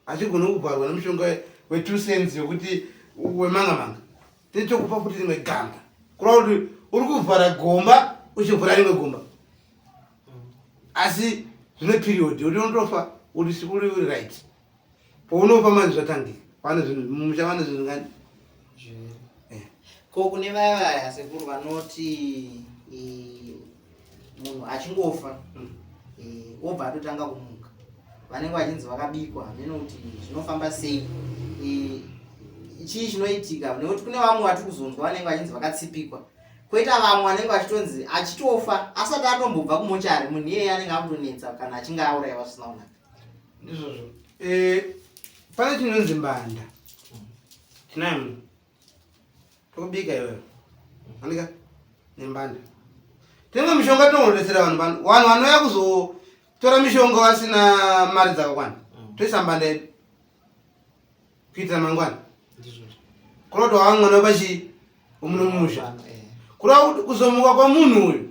hachigoni kuvharwa nemushonga we2 cents wekuti wemanga manga. Titokupa futi rimwe gamba, kureva kuti uri kuvhara gomba uchivhura rimwe gomba, asi zvine period yekuti unotofa uri right. Paunofa manje zvatangika, pane zvinhu mumusha, vane zvinhu ngani? Ko kune vaya vaya sekuru vanoti munhu achingofa, obva atotanga kumuka. Vanenge vachinzi vakabikwa, hameno kuti zvinofamba sei. Chii chinoitika nekuti kune vamwe vatiri kuzonzwa vanenge vachinzi vakatsipikwa, kwoita vamwe vanenge vachitonzi achitofa asati atombobva kumochari, munhu iyeye anenge akutonetsa kana achinge aurayiwa zvisina kunaka. Ndizvozvo. Pane chinonzi mbanda tinayo muno tokubika iyoyo andika nembanda tine mishonga tinongodetsera vanhu pano. Vanhu vanouya kuzotora mishonga vasina mari dzakakwana, toisa mbanda yedu kuitira mangwana. Kureva kuti wava mwana wepachii wemuno mumusha. Kureva kuti kuzomuka kwamunhu uyu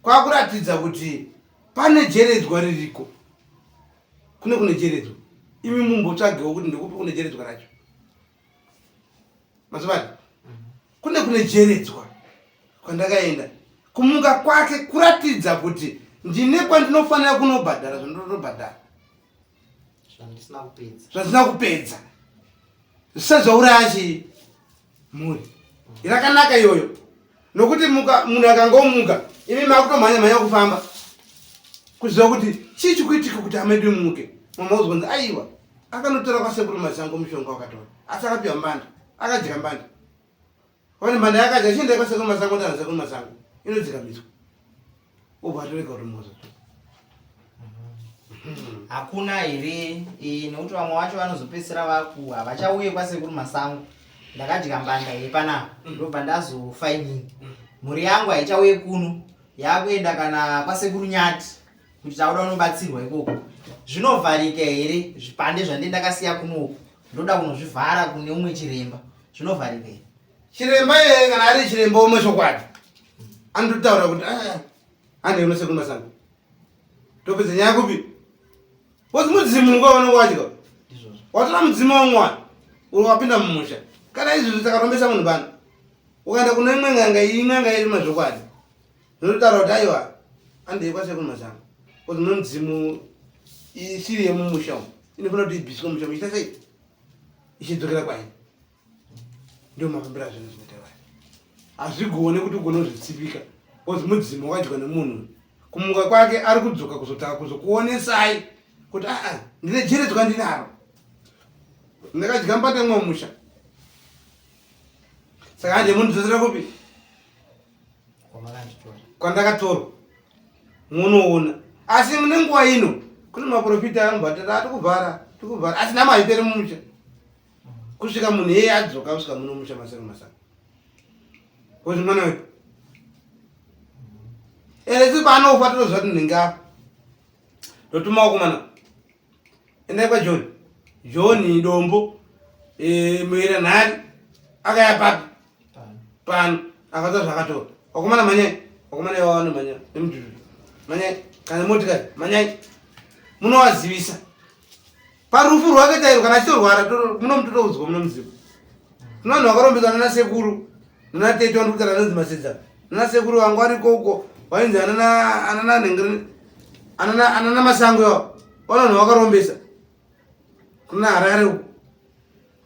kwakuratidza kuti pane jeredzwa ririko. Kune jeredzwa, imi mumbotsvagewo kuti ndekupi kune jeredzwa racho. Mazuvati kune jeredzwa kwandakaenda, kumuka kwake kuratidza kuti ndine kwandinofanira kunobhadhara zvandinobhadhara zvandisina kupedza, zvisati zvauraya chii mhuri. Rakanaka iyoyo, nokuti munhu akangomuka, imi makutomhanya mhanya kufamba kuziva kuti chii chikuitika kuti amedu imuke. Mama uzonzi aiwa, akanotora kwasekuru Masango mushonga wakatora, asi akapiwa mbanda, akadya mbanda. Wani mbanda yakadya, chiendai kwasekuru Masango, ndana sekuru Masango inodzikamiswa, obva atorega kuti moza. Hakuna here nekuti vamwe vacho vanozopedzisira vaku havachauye kwasekuru Masango. Ndakadya mbanda yepanapa, ndobva ndazofa inini, mhuri yangu haichauye kuno, yakuenda kana kwasekuru Nyati kuti takuda kunobatsirwa ikoko. Zvinovharika here zvipande zvandii ndakasiya kunoku, ndoda kunozvivhara kune umwe chiremba, zvinovharika here? Chiremba iyeye kana ari chiremba umwe chokwadi anototaura kuti ah, handei unosekuru Masango, topedza nyaya kupi? Kozi mudzimu nguva vanonge wadya, watora mudzimu wamwana uri wapinda mumusha. Kana izvozvi takarombesa munhu pano, ukaenda kune imwe n'anga, iyi n'anga iri mazvokwadi zvinotaura kuti aiwa, handei kwasekuru Masango, kozi mune mudzimu isiri yemumusha umu, inofanira kuti ibviswe mumusha umu, ichita sei ichidzokera kwaini. Ndio mafambiro azvinhu zvinoita vanhu. Hazvigone kuti ugone kuzvitsipika, kozi mudzimu wakadyiwa nemunhu, kumuka kwake ari kudzoka kuzotaka kuzokuonesai kuti aa, ndine jeredzwa ndinaro, ndakadya mbata mwe musha, saka hande mundidzosera kupi kwandakatorwa munoona. Asi mune nguva ino kune maprofita anobva tikuvhara tikuvhara, asi nhamo haiperi mumusha kusvika munhu iyeye adzoka kusvika muno musha masero masana, kozi mwana wedu ere si paanofa totoziva kuti nhingi apa totuma wakomana, endai kwaJohn, John Dombo, muera nhari akaya papi pano akata zvakatora. Wakomana manyai, wakomana iwa vanomhanya nemudhudhudhu, manyai kana motikari, manyai munovazivisa parufu rwake chairo. Kana achitorwara munomutotoudzwa muno muzivo. Kune vanhu vakarombedzwa nana sekuru nana tete, vandikutaura anonzi Masedza, nana sekuru vangu variko uko vainzi anana anana nhengere anana anana Masango iwavo, vana vanhu vakarombesa kuna Harare uko.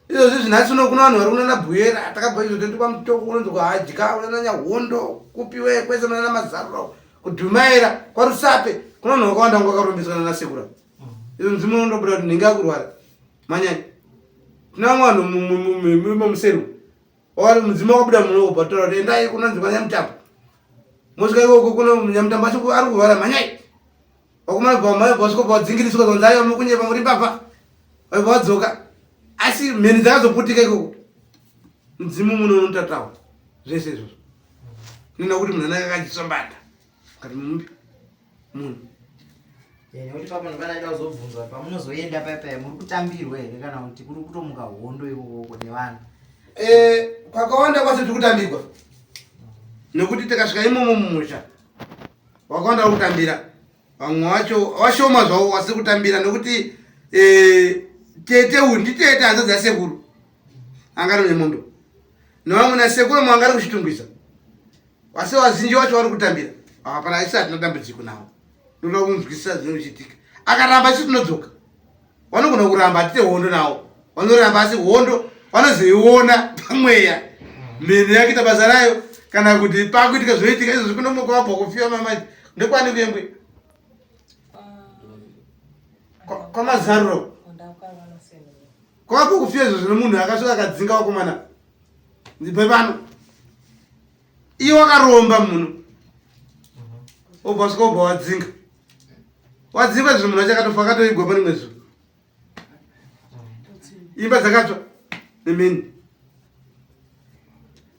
Izvozvi zvinhasi uno kuna vanhu vari kunana Buyera, takabva izvo toenda kwaMutoko kunonzi kwaHadya, kunana Nyahondo kupiwe kwese, munana Mazaruro kudhumaira kwaRusape, kuna vanhu vakawanda vanga vakarombeswa nana sekura. Izvo mudzimu unondobuda kuti nhingi akurwara, manyanya. Tine vamwe vanhu mumuseri wakati mudzimu wakabuda muno ubva kuti endai kunonzi kwaNyamutambo, mosvika ikoko kuno Nyamutambo acho ari kurwara, manyai. Vakomana bva vasvika vadzingiriswa, zanzi aiwa, mukunyepa, muri mbavha, vaibva vadzoka, asi mheni dzakazoputika ikoko. Mudzimu muno unotataura zvese izvozvo, nena kuti munhu anenge akadyiswa mbanda kati mumbi munhu. Nekuti papo ndipana ida kuzobvunzwa, pamunozoenda paya paya muri kutambirwa here kana kuti kuri kutomuka hondo ikokoko nevanhu? Kwakawanda kwacho tiri kutambirwa, nekuti tikasvika imomo mumusha wakawanda vari kutambira, vamwe vacho vashoma zvavo vasiri kutambira, nekuti tete uyu nditete hanzvadzi yasekuru anga ari nemondo nevamwe nasekuru mwe anga ari kuchitungwiza, asi vazhinji vacho vari kutambira. Hapana, isi hatina dambudziko navo, ndoda kunzwisisa zvinochiitika. Akaramba isi tinodzoka, vanogona kuramba, hatite hondo navo, vanoramba, asi hondo vanozoiona pamweya mheni yakuita basa rayo kana kuti pakuitika zvinoitika izvozvi. Kunomuka wabva kufiwa mamanje, ndekwani kuyembwe? Kwamazaruro kwako kufiya izvo zvino munhu akasvika akadzinga vakomana ndibve pano iye wakaromba muno obva svika obva wadzinga wadzingwa izvo munhu acho akatofa akatoigwa pane rimwe zuva imba dzakatsva nemheni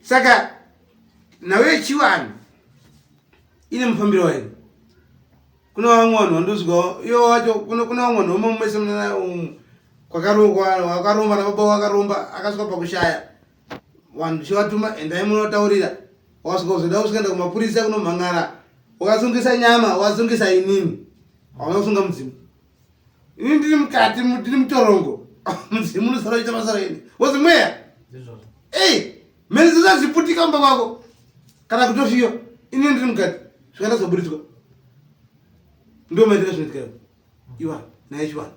saka nhau yechivanhu ine mufambiro wayo kuna vamwe vanhu vandozwawo ivo wacho kuna vamwe vanhu vamamumese kwakarongwa wakaromba nababa wakaromba akasvika pakushaya vanhu tichivatuma endai munotaurira wakasvika kuzoda kusvikaenda kumapurisa kunomhan'ara wakasungisa nyama wakasungisa inini hauna kusunga mudzimu ini ndiri mukati ndiri mutorongo mudzimu unosara uchiita basa raini wozi mweya ei mheni dzisaziputika mumba kwako kana kutofiwa ini ndiri mukati svika ndazoburitswa ndo maitira zvinoitika ivo iwa naye chiwana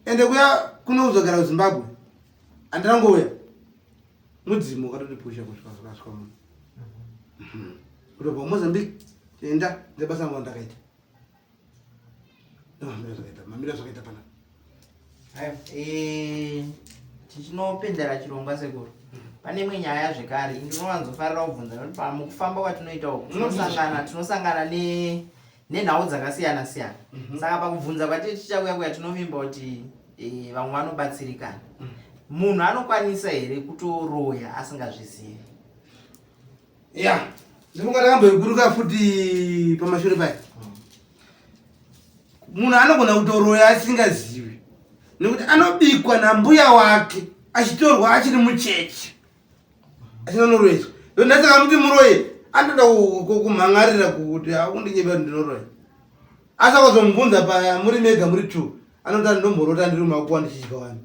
ende kuya kunozogara kuzimbabwe andirangouya mudzimu wakatotipusha kusvika zvakasvika muno mhm. kutobva kumozambique enda ndebasa rangu randakaita mamira zvakaita pana eh, tichinopendera chirongwa sekuru pane imwe nyaya zvekare ndinowanzofarira kubvunza nekuti pamukufamba kwatinoita uku tinosangana tinosangana nenhau dzakasiyana siyana mhm. saka pakubvunza kwatiri tichauya kuya tinovimba kuti eh, vamwe vanobatsirikana mm. munhu anokwanisa here kutoroya asingazvizivi ya ndinofunga takamboiguruka futi pamashure paya munhu anogona kutoroya asingazivi nekuti anobikwa nambuya wake achitorwa achiri mucheche achinonoroyeswa ndosaka muti muroyi anotoda kumhan'arira kuti akundinyepa ndinoroya asi akazomubvunza paya muri mega muri two anoti ndomborota ndiri mumakuwa ndichidya wani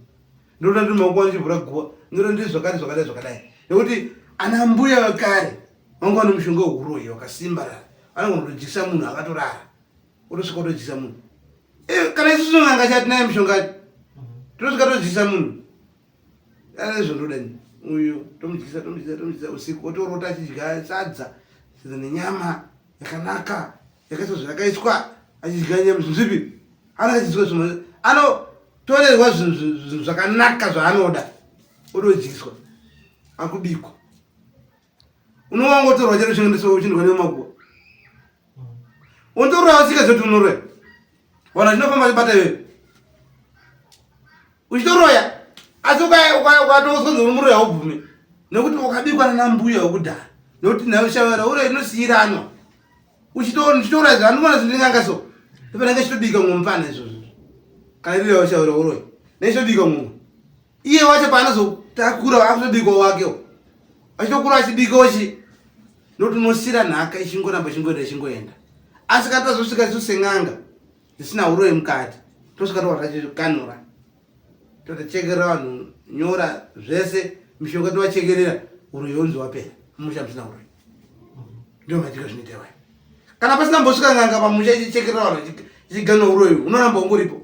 ndinoda ndiri makuwa ndichivhura guva ndinoda ndiri zvakati zvakadai zvakadai nekuti ana mbuya vekare vanga vane mushonga weuroyi wakasimbarara anogona kutodyisa munhu akatorara otosvika otodyisa munhu eh, kana isusu n'anga chatinaye mushonga tinosvika todyisa munhu izvo ndoda uyu tomudyisa tomudyisa tomudyisa usiku otorota achidya sadza sadza nenyama yakanaka yakaiswa zvakaiswa achidya nyama zvinhu zvipi anakachidyiswa zvinhu anotorerwa zvinhu zvakanaka zvaanoda otodyiswa akubikwa unowangotorwa chero chingendeswa uchindwa nemakuwa unotorwa usika zoti unoroya vanhu vachinofamba vachibata iwewe uchitoroya asi ukatozonzi uri muroyi haubvume nekuti wakabikwa nana mbuya wekudhara nekuti nhaushavara ure inosiyiranwa uchitora izvo andimona zvindinganga so ndopanenge chitobika mumwe mupfana izvozvo kana iri yaushavara uroyi nechitobika mumwe iye wacho paanozotakura akutobikwa wakewo achitokura achibikawo chi nokuti unosira nhaka ichingoramba ichingoenda ichingoenda asi kana tazosvika isu sen'anga dzisina uroyi mukati tosvika tobva tachikanura totochekerera vanhu nyora zvese mishonga tovachekerera uroyi wonzi wapera mumusha musina uroyi ndio maitiro zvinoita iwayo kana pasina mbosvika n'anga pamusha ichichekerera vanhu ichiganura uroyi unoramba ungoripo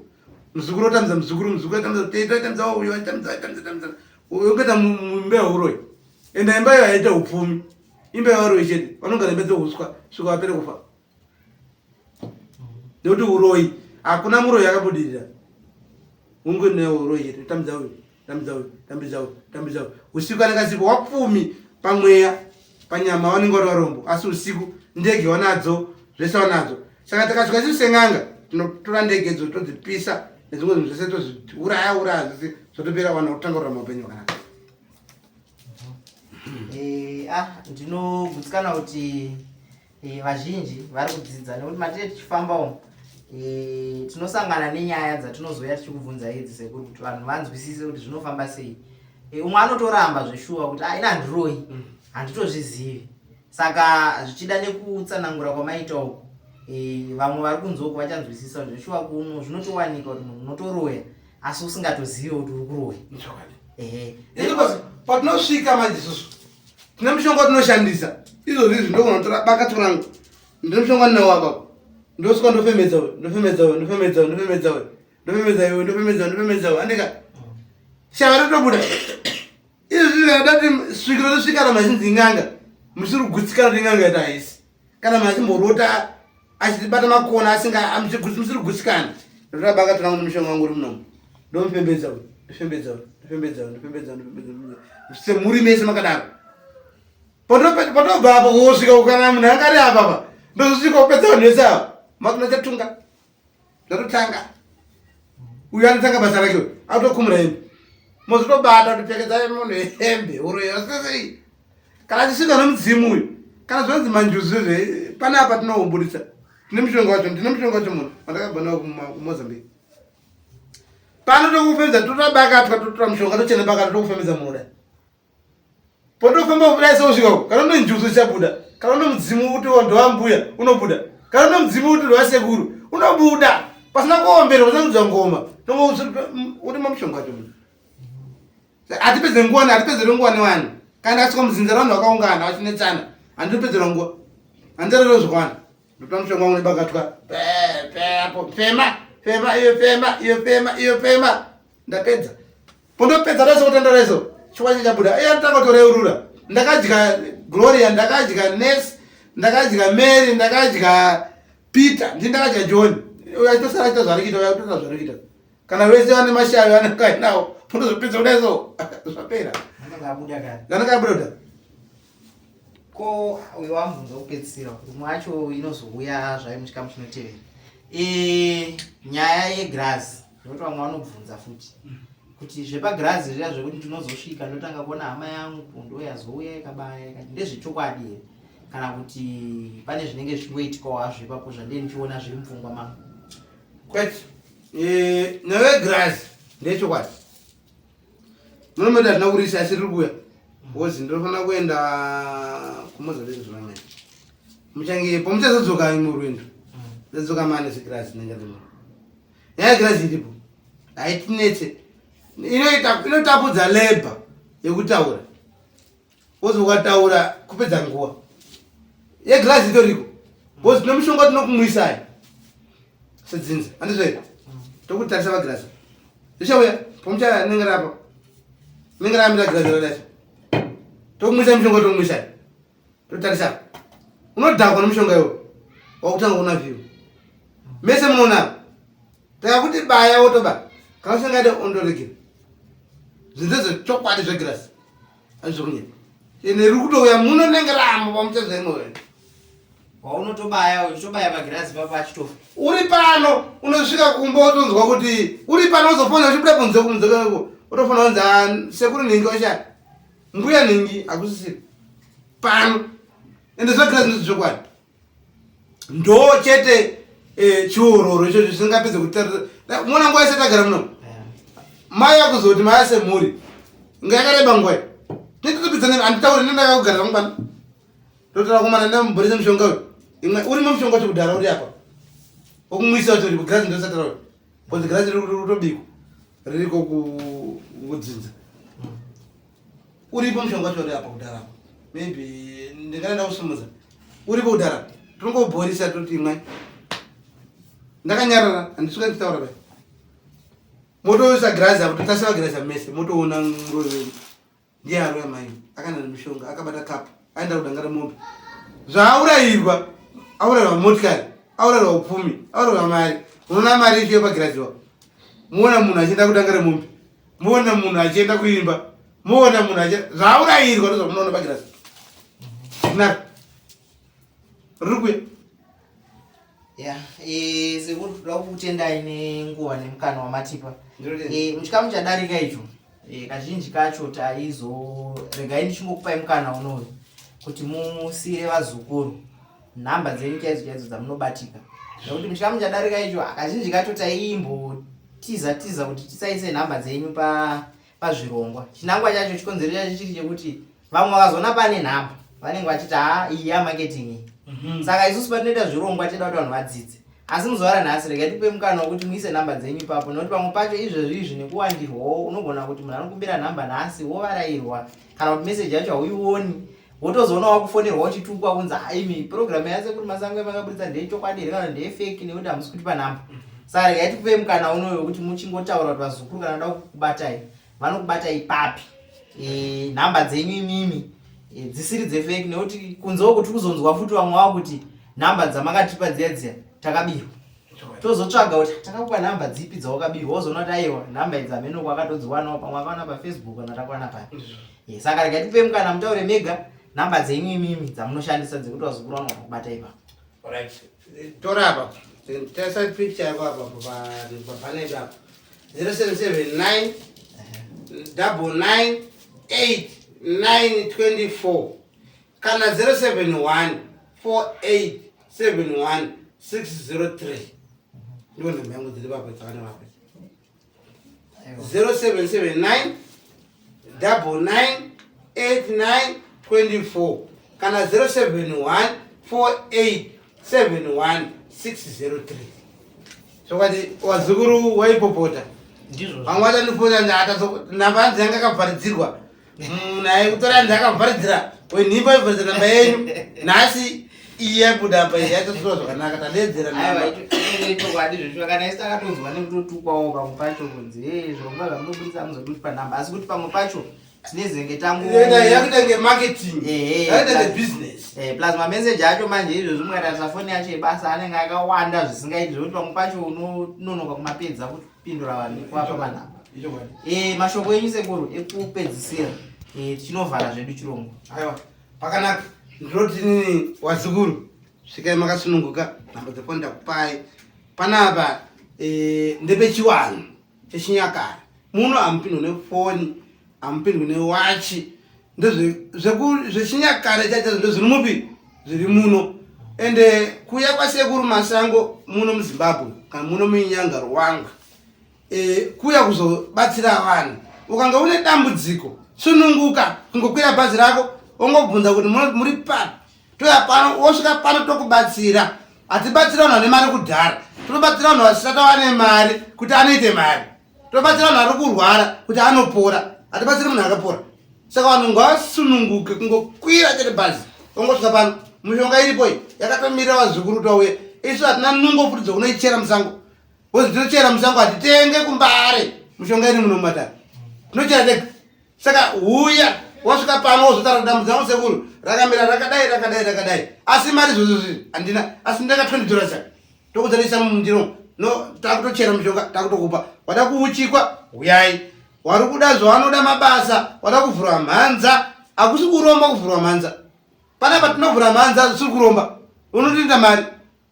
muzukuru otambidza muzukuru muzukuru atambidza tete atambidza uyo atambidza atambidza atambidza uyo kuita mumba yeuroyi enda imba iyo haita upfumi imba yevaroyi chete vanogara imba dzeuswa svika vapere kufa nekuti uroyi hakuna muroyi akabudirira unge neuroyi chete tambidza uyu tambidza uyu tambidza uyu tambidza uyu usiku anenge asipo wapfumi pamweya panyama vanenge vari varombo asi usiku ndege wanadzo zvese wanadzo saka tikasvika isu sen'anga tinotora ndege idzo todzipisa nezvimwe zvinhu zvese tozviuraya uraya zvese zvotopera vanhu kutanga kurarama upenyu hwakanaka eh, ah, ndinogutsikana kuti e, vazhinji vari kudzidza nekuti matee tichifamba umu e, tinosangana nenyaya dzatinozouya tichikubvunza idzi sekuru kuti vanhu vanzwisise kuti zvinofamba sei e, umwe anotoramba zveshuwa kuti aina ah, handiroyi mm. handitozvizivi saka zvichida nekutsanangura kwamaita uku e, vamwe vari kunze uku vachanzwisisa kuti zveshuwa kuno zvinotowanika kuti munhu unotoroya asi usingatozivi kuti uri kuroya ehe patinosvika manje isusu tine mushonga watinoshandisa izvozvi izvi ndogona kutora bakatwa rangu ndine mushonga ndinawo apapo ndosvika ndofemedza uyu ndofemedza uyu ndofemedza uyu ndofemedza uyu ndofemedza iwe ndofemedza uyu ndofemedza uyu andika shava ritobuda izvi zvikadati svikiro risvika kana machinzi n'anga musiri kugutsikana kuti n'anga yaita haisi kana machimborota Achitibata makona asinga musiri kugutsikana. Ndotora bakatwa rangu nemushonga wangu uri munomu. Ndomufembedza uyu, ndofembedza uyu, ndofembedza uyu, ndofembedza uyu, ndofembedza uyu. Semhuri mese makadaro. Patobva apo wosvika kana munhu anga ari apa pa. Ndozosvika kupedza vanhu vese ava. Makuna chatunga. Ndatotanga. Uyu anotanga basa rake uyu. Autokumura hembe. Mozotobata kuti pfekedzai munhu hembe. Huro yose Kana achisvika nomudzimu uyu. Kana zvanzi manjuzu zve pane apa tinoumburitsa. Tine mushonga wacho, ndine mushonga wacho munhu wandakabva nawo kuMozambique. Pano tokufemedza totora bakatwa totora mushonga tochena bakatwa tokufemedza munoda. Potofamba kudai seusvika uko kana une njuzu ichabuda kana une mudzimu kuti ndowambuya unobuda kana une mudzimu kuti ndowasekuru unobuda pasina kuomberwa pasina kudzwa ngoma uri mamushonga wacho munhu hatipedze nguva hatipedzere nguva nevanhu kana ndakasvika muzinza ravanhu vakaungana vachinetsana handinopedzerwa nguva handirariro zvakwana ndotora mushonga wangu nebakatwa apo fema fema iyo fema iyo fema iyo fema ndapedza pondopedza rese kutenda rese chikwanya chabuda iye anotanga kutoreurura ndakadya gloria ndakadya nurse ndakadya mary ndakadya peter ndi ndakadya john uyo achitosara achita zvaari kuita uyo akutoita zvaari kuita kana vese vane mashavi vanenge vainawo pondozopedza kudai so zvapera anenge abuda kare anenge abuda kudai ko uyo wamubvunza wekupedzisira umwe wacho inozouya zvayo muchikamu chinotevera e, nyaya yegirazi nekuti vamwe vanobvunza futi kuti zvepagirazi zviya zvekuti ndinozosvika ndotanga kuona hama yangu ndoyazouya ikabaya ikati ndezvechokwadi here kana kuti pane zvinenge zvichingoitikawo hazvo ipapo zvandee ndichiona zviri mupfungwa mangu kwete eh, nyaya yegirazi ndeyechokwadi munomoti hazvina kurisa asi riri kuuya because ndinofanira kuenda kumozambique zvamamene muchange pamuchazodzoka murwendo ndadzoka mane zegirazi nenge rimo nyaya yegirazi iripo haitinetse inotapudza labor yekutaura wozi ukataura kupedza nguva yegirazi itoriko bcause tine mushonga tinokumwisai sedzinza handizvo here tokutarisa pagirazi zvichauya pamucha nenge rapa nenge ramira girazi radai tokumwisa mushonga tokumwisai totarisa unodhakwa nemushonga iwo wakutanga kuona view mese munoona takakuti baya wotoba kana usingade ondoregera zvinhu zvechokwadi zvegirasi azvokunyepa ende riri kutouya muno nenge ramo pamuchazaimoyo waunotobaya uchitobaya pagirazi papo achitofa uri pano unosvika kumba wotonzwa kuti uri pano uzofona uchibuda kunze kunze utofona kunzi ah, sekuru nhingi washaya mbuya nhingi hakusisiri pano ende zvagirazi ndizvokwadi ndo chete eh, chiororo ichocho chisingapedze kutarira mona nguva yese tagara muno mai akuzoti mai asemhuri nga yakareba nguva iyi titotopedzana handitauri nendakakugara zvangu pano ndotora komana ndamubhoresa mushonga uyu imwe urimo mushonga wacho kudhara uri apa wokumwisa wacho uripo girazi ndosatara uyu bcause girazi riri kutobikwa ririko kudzinza uripo mushonga wacho uri apa kudhara apa maybe ndingada ndakusimudza uripo kudhara tinongobhorisa toti imwai ndakanyarara handisvika ndichitaura pai motoisa girazi apo totaseva girazi apo mese motoona muroyi wenyu ndiye aroya mai akaenda nemishonga akabata kapu aenda kudanga remombe zvaaurayirwa aurayirwa motikari aurayirwa upfumi aurayirwa mari unoona mari ichiyo pagirazi wako muona munhu achienda kudanga remombe muona munhu achienda kuimba muona munhu achi zvaaurayirwa ndozvamunoona pagirazi naro riri kuya ya eh, sekuru toda kukutendai nenguva nemukana wamatipa eh, muchikamu chadarika icho eh, kazhinji kacho taizo regai ndichingokupai mukana unoyu kuti musiire vazukuru nhamba dzenyu chaidzo chaidzo dzamunobatika nekuti muchikamu chadarika icho kazhinji kacho taimbotiza tiza kuti tisaise nhamba dzenyu pa pazvirongwa chinangwa chacho chikonzero chacho chiri chekuti vamwe vakazoona pane nhamba vanenge vachiti haa iyi yamarketing iyi mhm. saka isusu patinoita zvirongwa tinoda kuti vanhu vadzidze asi muzuva ranhasi regai tipe mukana wekuti muise nhamba dzenyu ipapo nekuti pamwe pacho izvezvi izvi nekuwandirwawo unogona kuti munhu anokumbira nhamba nhasi wovarairwa kana kuti meseji yacho hauioni wotozoona wakufonerwa uchitukwa kunzi haimi purogiramu yasekuru masango yamakaburitsa ndeyechokwadi here kana ndeyefeki nekuti hamusi kutipa nhamba saka regai tikupei mukana unoyo wekuti muchingotaura kuti vazukuru kana vada kukubatai vanokubatai papi e, nhamba dzenyu imimi e, dzisiri dzefeki nekuti kunze uku tiri kuzonzwa futi vamwe vavo kuti Nhamba dzamakatipa dziya dziya takabirwa. Tozotsvaga kuti takakupa nhamba dzipi dzawakabirwa, wozoona kuti aiwa nhamba idzi hameno kwakatodziwanawo, pamwe akawana paFacebook kana takawana papi. Saka rega tipe mukana mutaure mega nhamba dzenyu imimi dzamunoshandisa dzekuti vazukuru vanogona kubata ipapo. Alright. Tora apa. Tarisa picture yako apa papanel apa. 0779 99 8 924 kana 071 48 71 603 ndiwo nhamba yangu dziri papo dzakanyorwa apa. 0779 99 89 24 kana 071 48 71 603. Chokwadi wazukuru waipopota. Ndizvo. Vamwe vachandifona namba yangu yanga yakavharidzirwa. Naye kutora ndakavharidzira wenhimba yovharidzira namba yenyu nhasi iyi yabuda apa iyi yatosura zvakanaka tadedzera Aiwa, namba. ichokwadi zvecho kana isi takatonzwa nekutotukwawo pamwe pacho kunzi hey, zvirongwa zvamunobudisa hamuzodi kuti panhamba, asi kuti pamwe pacho tinezenge tangu Yakuita nge marketing, yakuita nge business. Plus mameseji acho manje izvozvi mukatarisa foni yacho yebasa anenge akawanda zvisingaiti zvekuti pamwe pacho unononoka kumapedza kupindura vanhu nekuvapa manhamba. Ichokwadi. Mashoko enyu sekuru ekupedzisira, tichinovhara zvedu chirongwa. Aiwa, pakanaka. Ndinoti nini wazukuru svikai makasununguka, nhamba dzefoni ndakupai panapa. Ndepechiwanhu chechinyakare muno hamupindwi nefoni, hamupindwi newachi, ndezvechinyakare chacho ndozviri mupi zviri muno. Ende kuya kwasekuru Masango muno muZimbabwe kana muno muInyanga Ruwanga, kuya kuzobatsira vanhu. Ukanga une dambudziko, sununguka kungokwira bhazi rako, wongobvunza kuti muri papi, toya pano, wosvika pano tokubatsira. Hatibatsira vanhu vane mari kudhara, totobatsira vanhu vasisati vane mari kuti anoite mari, tobatsira vanhu vari kurwara kuti anopora, hatibatsiri munhu akapora. Saka vanhu ngavasununguke kungokwira chete bhazi, wongosvika pano. Mishonga iripo iyi yakatomirira vazukuru kuti vauye. Isu hatina nungo futi dzokunoichera musango, ozi tinochera musango, hatitenge kuMbare mishonga iri muno mumatare, tinochera tega. Saka huya, wasvika pano wozotaura dambudziko rangu sekuru rakamira rakadai rakadai rakadai, asi mari izvozvo handina, asi ndaka 20 dollars tokudzanisa mundiro no, takutochera mishonga takutokupa. Wada kuuchikwa, huyai. Wari kuda zvawanoda mabasa, wada kuvhurwa mhanza, hakusi kuromba kuvhurwa mhanza. Panapa tinovhura mhanza zvisiri kuromba, unotoita mari,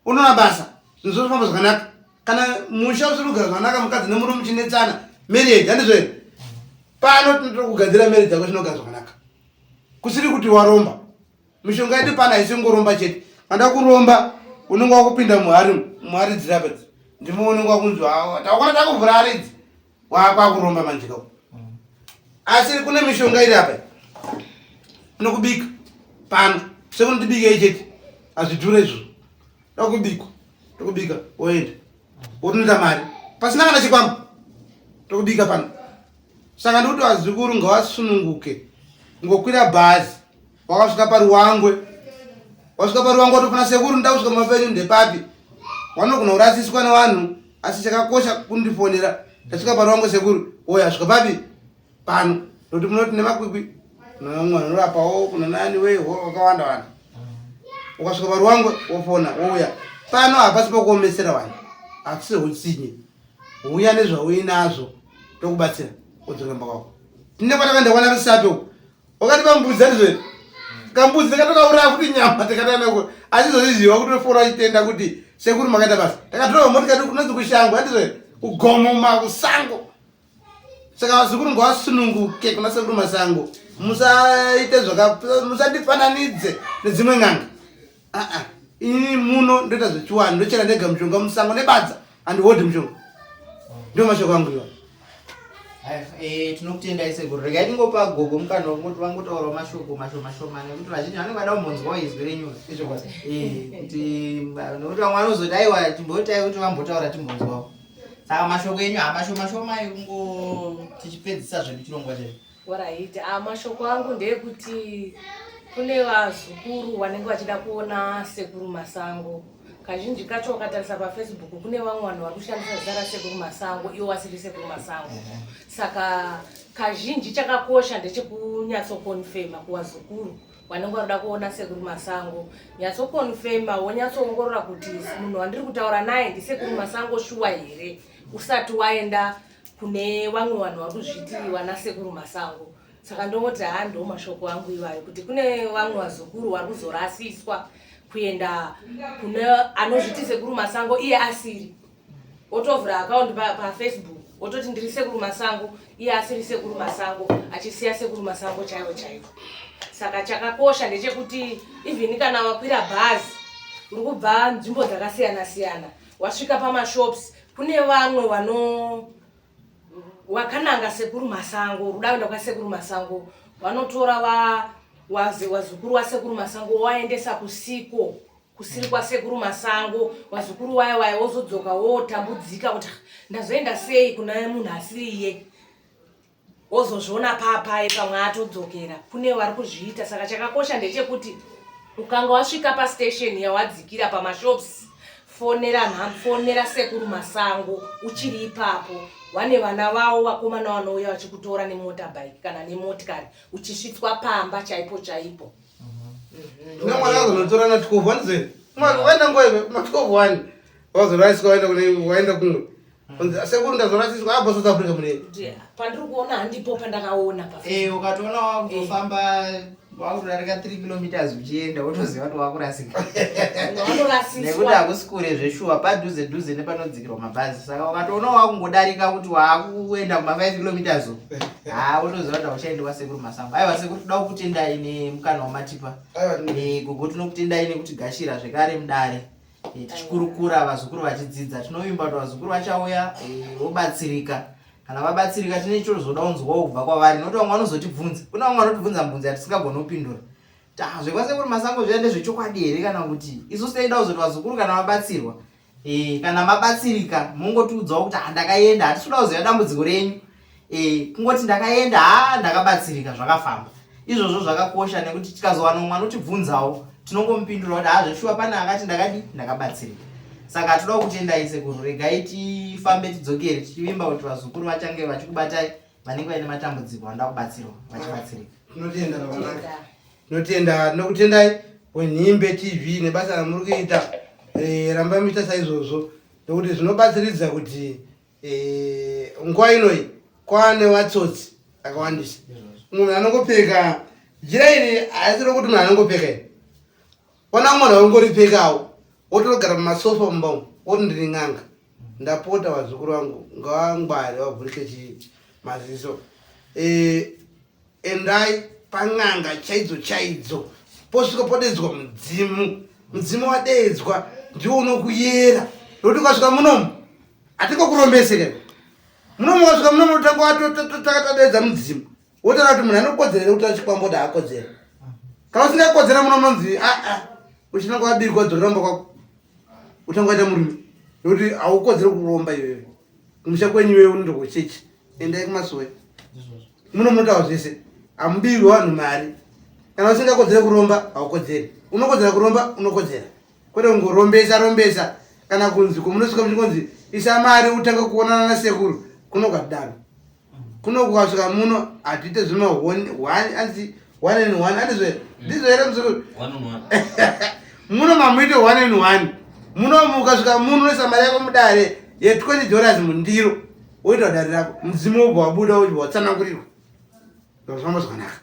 unoona basa, zvinhu zvinofamba zvakanaka. Kana musha usiri kugara zvakanaka, mukadzi nemurume muchinetsana marriage, handizvo here? Pano tinotokugadzira marriage yako zvinogara zvakanaka, kusiri kuti waromba. Mishonga yedu pano haisi kungoromba chete. Kana kuromba unenge wakupinda muhari, muhari dzirapa idzi ndimo unenge wakunzi takwana takuvhura hari idzi, wakwakuromba manje kako. Asi kune mishonga iri apa inokubika pano, sekunotibikei chete, hazvidhure izvozvo. Takubikwa, tokubika, woenda wotonoita mari pasina kana chikwambo, tokubika pano. Saka ndikuti vazukuru ngavasununguke ngokwira bhazi, wakasvika paRuwangwe, wasvika paRuwangwe watofana sekuru nda kusvika mapenyu ndepapi, wanogona kurasiswa nevanhu, asi chakakosha kundifonera, ndasvika paRuwangwe sekuru, oya asvika papi pano, nokuti munoti nemakwikwi namwe vanorapawo kuna nani wei wakawanda wanda. Ukasvika paRuwangwe wofona wouya pano, hapasi pokuomesera vanhu, hatisi utsinye. Uya nezvauinazvo tokubatsira, wodzokera mumba kwako. Tine kwatakaenda kwana Rusape uko, wakati pambudzi andizvo kambudzi takatokauraya kuti nyama takatana, asi zvozviziva kutofora achitenda kuti sekuru makaita basa. Takatora motikati kunonzi kushango, andizvo kugomo makusango. Saka vazukuru ngavasununguke kuna sekuru Masango, musaite zvaka musandifananidze nedzimwe n'anga. Aa, ini muno ndoita zvechiwani, ndochera ndega mushonga musango nebadza, handihodhi mushonga. Ndio mashoko angu iwa. Tinokutendai sekuru. Regai tingopa gogo mukana wekungoti vangotaurawo mashoko mashoma shoma, nekuti vazhinji vanenge vada kumbonzwawo izwi renyu. Kuti nekuti vamwe vanozoti aiwa timboitai kuti vambotaura timbonzwawo. Saka mashoko enyu hamashoma shoma ekungo tichipedzisa zvedu chirongwa chedu. Alright, mashoko angu ndeyekuti kune vazukuru vanenge vachida kuona sekuru Masango. Kazhinji kacho ukatarisa paFacebook kune vamwe vanhu vari kushandisa zita rasekuru Masango ivo vasiri sekuru Masango. Saka kazhinji chakakosha ndechekunyatsokonfema kuvazukuru. Vanenge varikuda kuona Sekuru Masango. Nyatsokonfema wonyatsoongorora kuti munhu wandiri kutaura naye ndiSekuru Masango shuwa here usati waenda kune vamwe vanhu vari kuzviti vana Sekuru Masango. Saka ndongoti haa ndo mashoko angu iwayo kuti kune vamwe vazukuru vari kuzorasiswa kuenda kune anozviti Sekuru Masango iye asiri. Otovhura account paFacebook pa ototi ndiri Sekuru Masango iye asiri Sekuru Masango, achisiya Sekuru Masango chaivo chaivo. Saka chakakosha ndechekuti even kana wakwira bhazi uri kubva nzvimbo dzakasiyana siyana, wasvika pamashops, kune vamwe vano wakananga Sekuru Masango, ruda kuenda kwaSekuru Masango, vanotora wazukuru waSekuru Masango waendesa kusiko kusiri kwaSekuru Masango. Wazukuru waya waya wozodzoka wotambudzika kuti ndazoenda sei kuna munhu asiriye, wozozviona papai pamwe atodzokera. Kune vari kuzviita. Saka chakakosha ndechekuti ukanga wasvika pastation yawadzikira pamashops, fonera fonera Sekuru Masango uchiri ipapo. Vane vana vavo vakomana vanouya vachikutora nemotorbike kana nemotikari, uchisvitswa pamba chaipo chaipo. Mwana azonotora na 12 wanzwe mwana waenda nguva iwe ma 12 wani wazorasiswa, waenda kune waenda kumwe. Sekuru, ndazorasiswa apo South Africa mune. Pandiri kuona handipo pandakaona pa Ukatoona wakutofamba, wakutodarika 3 kilometers uchienda, wotoziva kuti wakurasika, nekuti vanorasiswa. Hakusi kure zveshuwa, padhuze dhuze nepanodzikirwa mabhazi. Saka ukatoona wakungodarika kuti waakuenda kuma 5 kilometers uku, ha, wotoziva kuti hauchaendi kwaSekuru Masango. Aiwa sekuru, toda kukutendai nemukana wamatipa. Gogo, tinokutendai nekutigashira zvekare mudare. Tichikurukura, vazukuru vachidzidza. Tinovimba kuti vazukuru vachauya, vobatsirika. Kana vabatsirika, tine chitozoda kunzwawo kubva kwavari, nokuti vamwe vanozotibvunza. Kuna vamwe vanotibvunza mibvunzo yatisingagoni kupindura. ZvekwaSekuru Masango zviya ndezvechokwadi here? Kana kuti isusu taida kuzoti vazukuru kana vabatsirwa, kana mabatsirika, mongotiudzawo kuti ha, ndakaenda. Hatisi kuda kuziva dambudziko renyu, kungoti ndakaenda, ha, ndakabatsirika, zvakafamba. Izvozvo zvakakosha, nekuti tikazowana umwe anotibvunzawo, tinongomupindura kuti ha, zveshuwa pane akati ndakadi ndakabatsirika. Saka toda kutendai sekuru. Regai tifambe tidzokere, tichivimba kuti vazukuru vachange vachikubatai vanenge vaine matambudziko, vanoda kubatsirwa, vachibatsirika. Tinotenda zvakanaka, tinotenda. Tinokutendai weNhimbe TV nebasa ramuri kuita. Rambai muchiita saizvozvo, nekuti zvinobatsiridza kuti nguva inoyi kwane vatsotsi akawandisa. Munhu anongopfeka jira iri, haisi rokuti munhu anongopfeka iri. Ona, munhu aungoripfekawo, wotogara mumasofa mumba umu, woti ndiri n'anga. Ndapota, vazukuru vangu ngavangware, vavhurike chii maziso. Endai pan'anga chaidzo chaidzo, posvika podedzwa mudzimu. Mudzimu wadeedzwa ndiwo unokuyera, nokuti ukasvika munomu hatingokurombeseka. Munomu wasvika munomu, unotanga takadeedza mudzimu, wotaura kuti munhu anokodzera here kuti achikwambo, kuti haakodzera. Kana usingakodzera, muno munonzi aa, uchinanga wabirwa, dzokera mumba kwako, utanga waita murume, nokuti haukodzeri kuromba iwewe. Kumusha kwenyu iwewe unoenda kuchechi, endai kumasowe. Muno munotaura zvese, hamubirwi vanhu mari. Kana usingakodzeri kuromba, haukodzeri. Unokodzera kuromba, unokodzera, kwete kungorombesa rombesa. Kana kunzi kumunosvika muchingonzi isa mari utange kuonana nasekuru, kuno kwatidaro. Kuno kukasvika muno hatiite zvima one, anzi one and one, andizvo here? Ndizvo here, muzukuru? One on one. Muno mamuite one and one. Muno ukasvika muno, unoisa mari yako mudare ye$20 mundiro, woita dare rako, mudzimu wobva wabuda, wobva watsanangurirwa, zvafamba zvakanaka,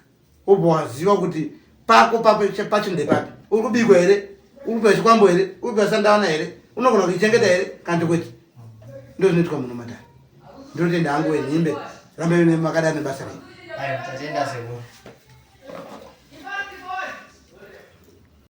wobva waziva kuti pako papo pacho ndepapi. Uri kubikwa here? Uri kupiwa chikwambo here? Uri kupiwa sandawana here? Unogona kuichengeta here kana kwete? Ndo zvinoitwa muno matare. Ndinotenda hangu weNhimbe, rambai makadai nebasa renyu. Aiwa, tatenda sekuru.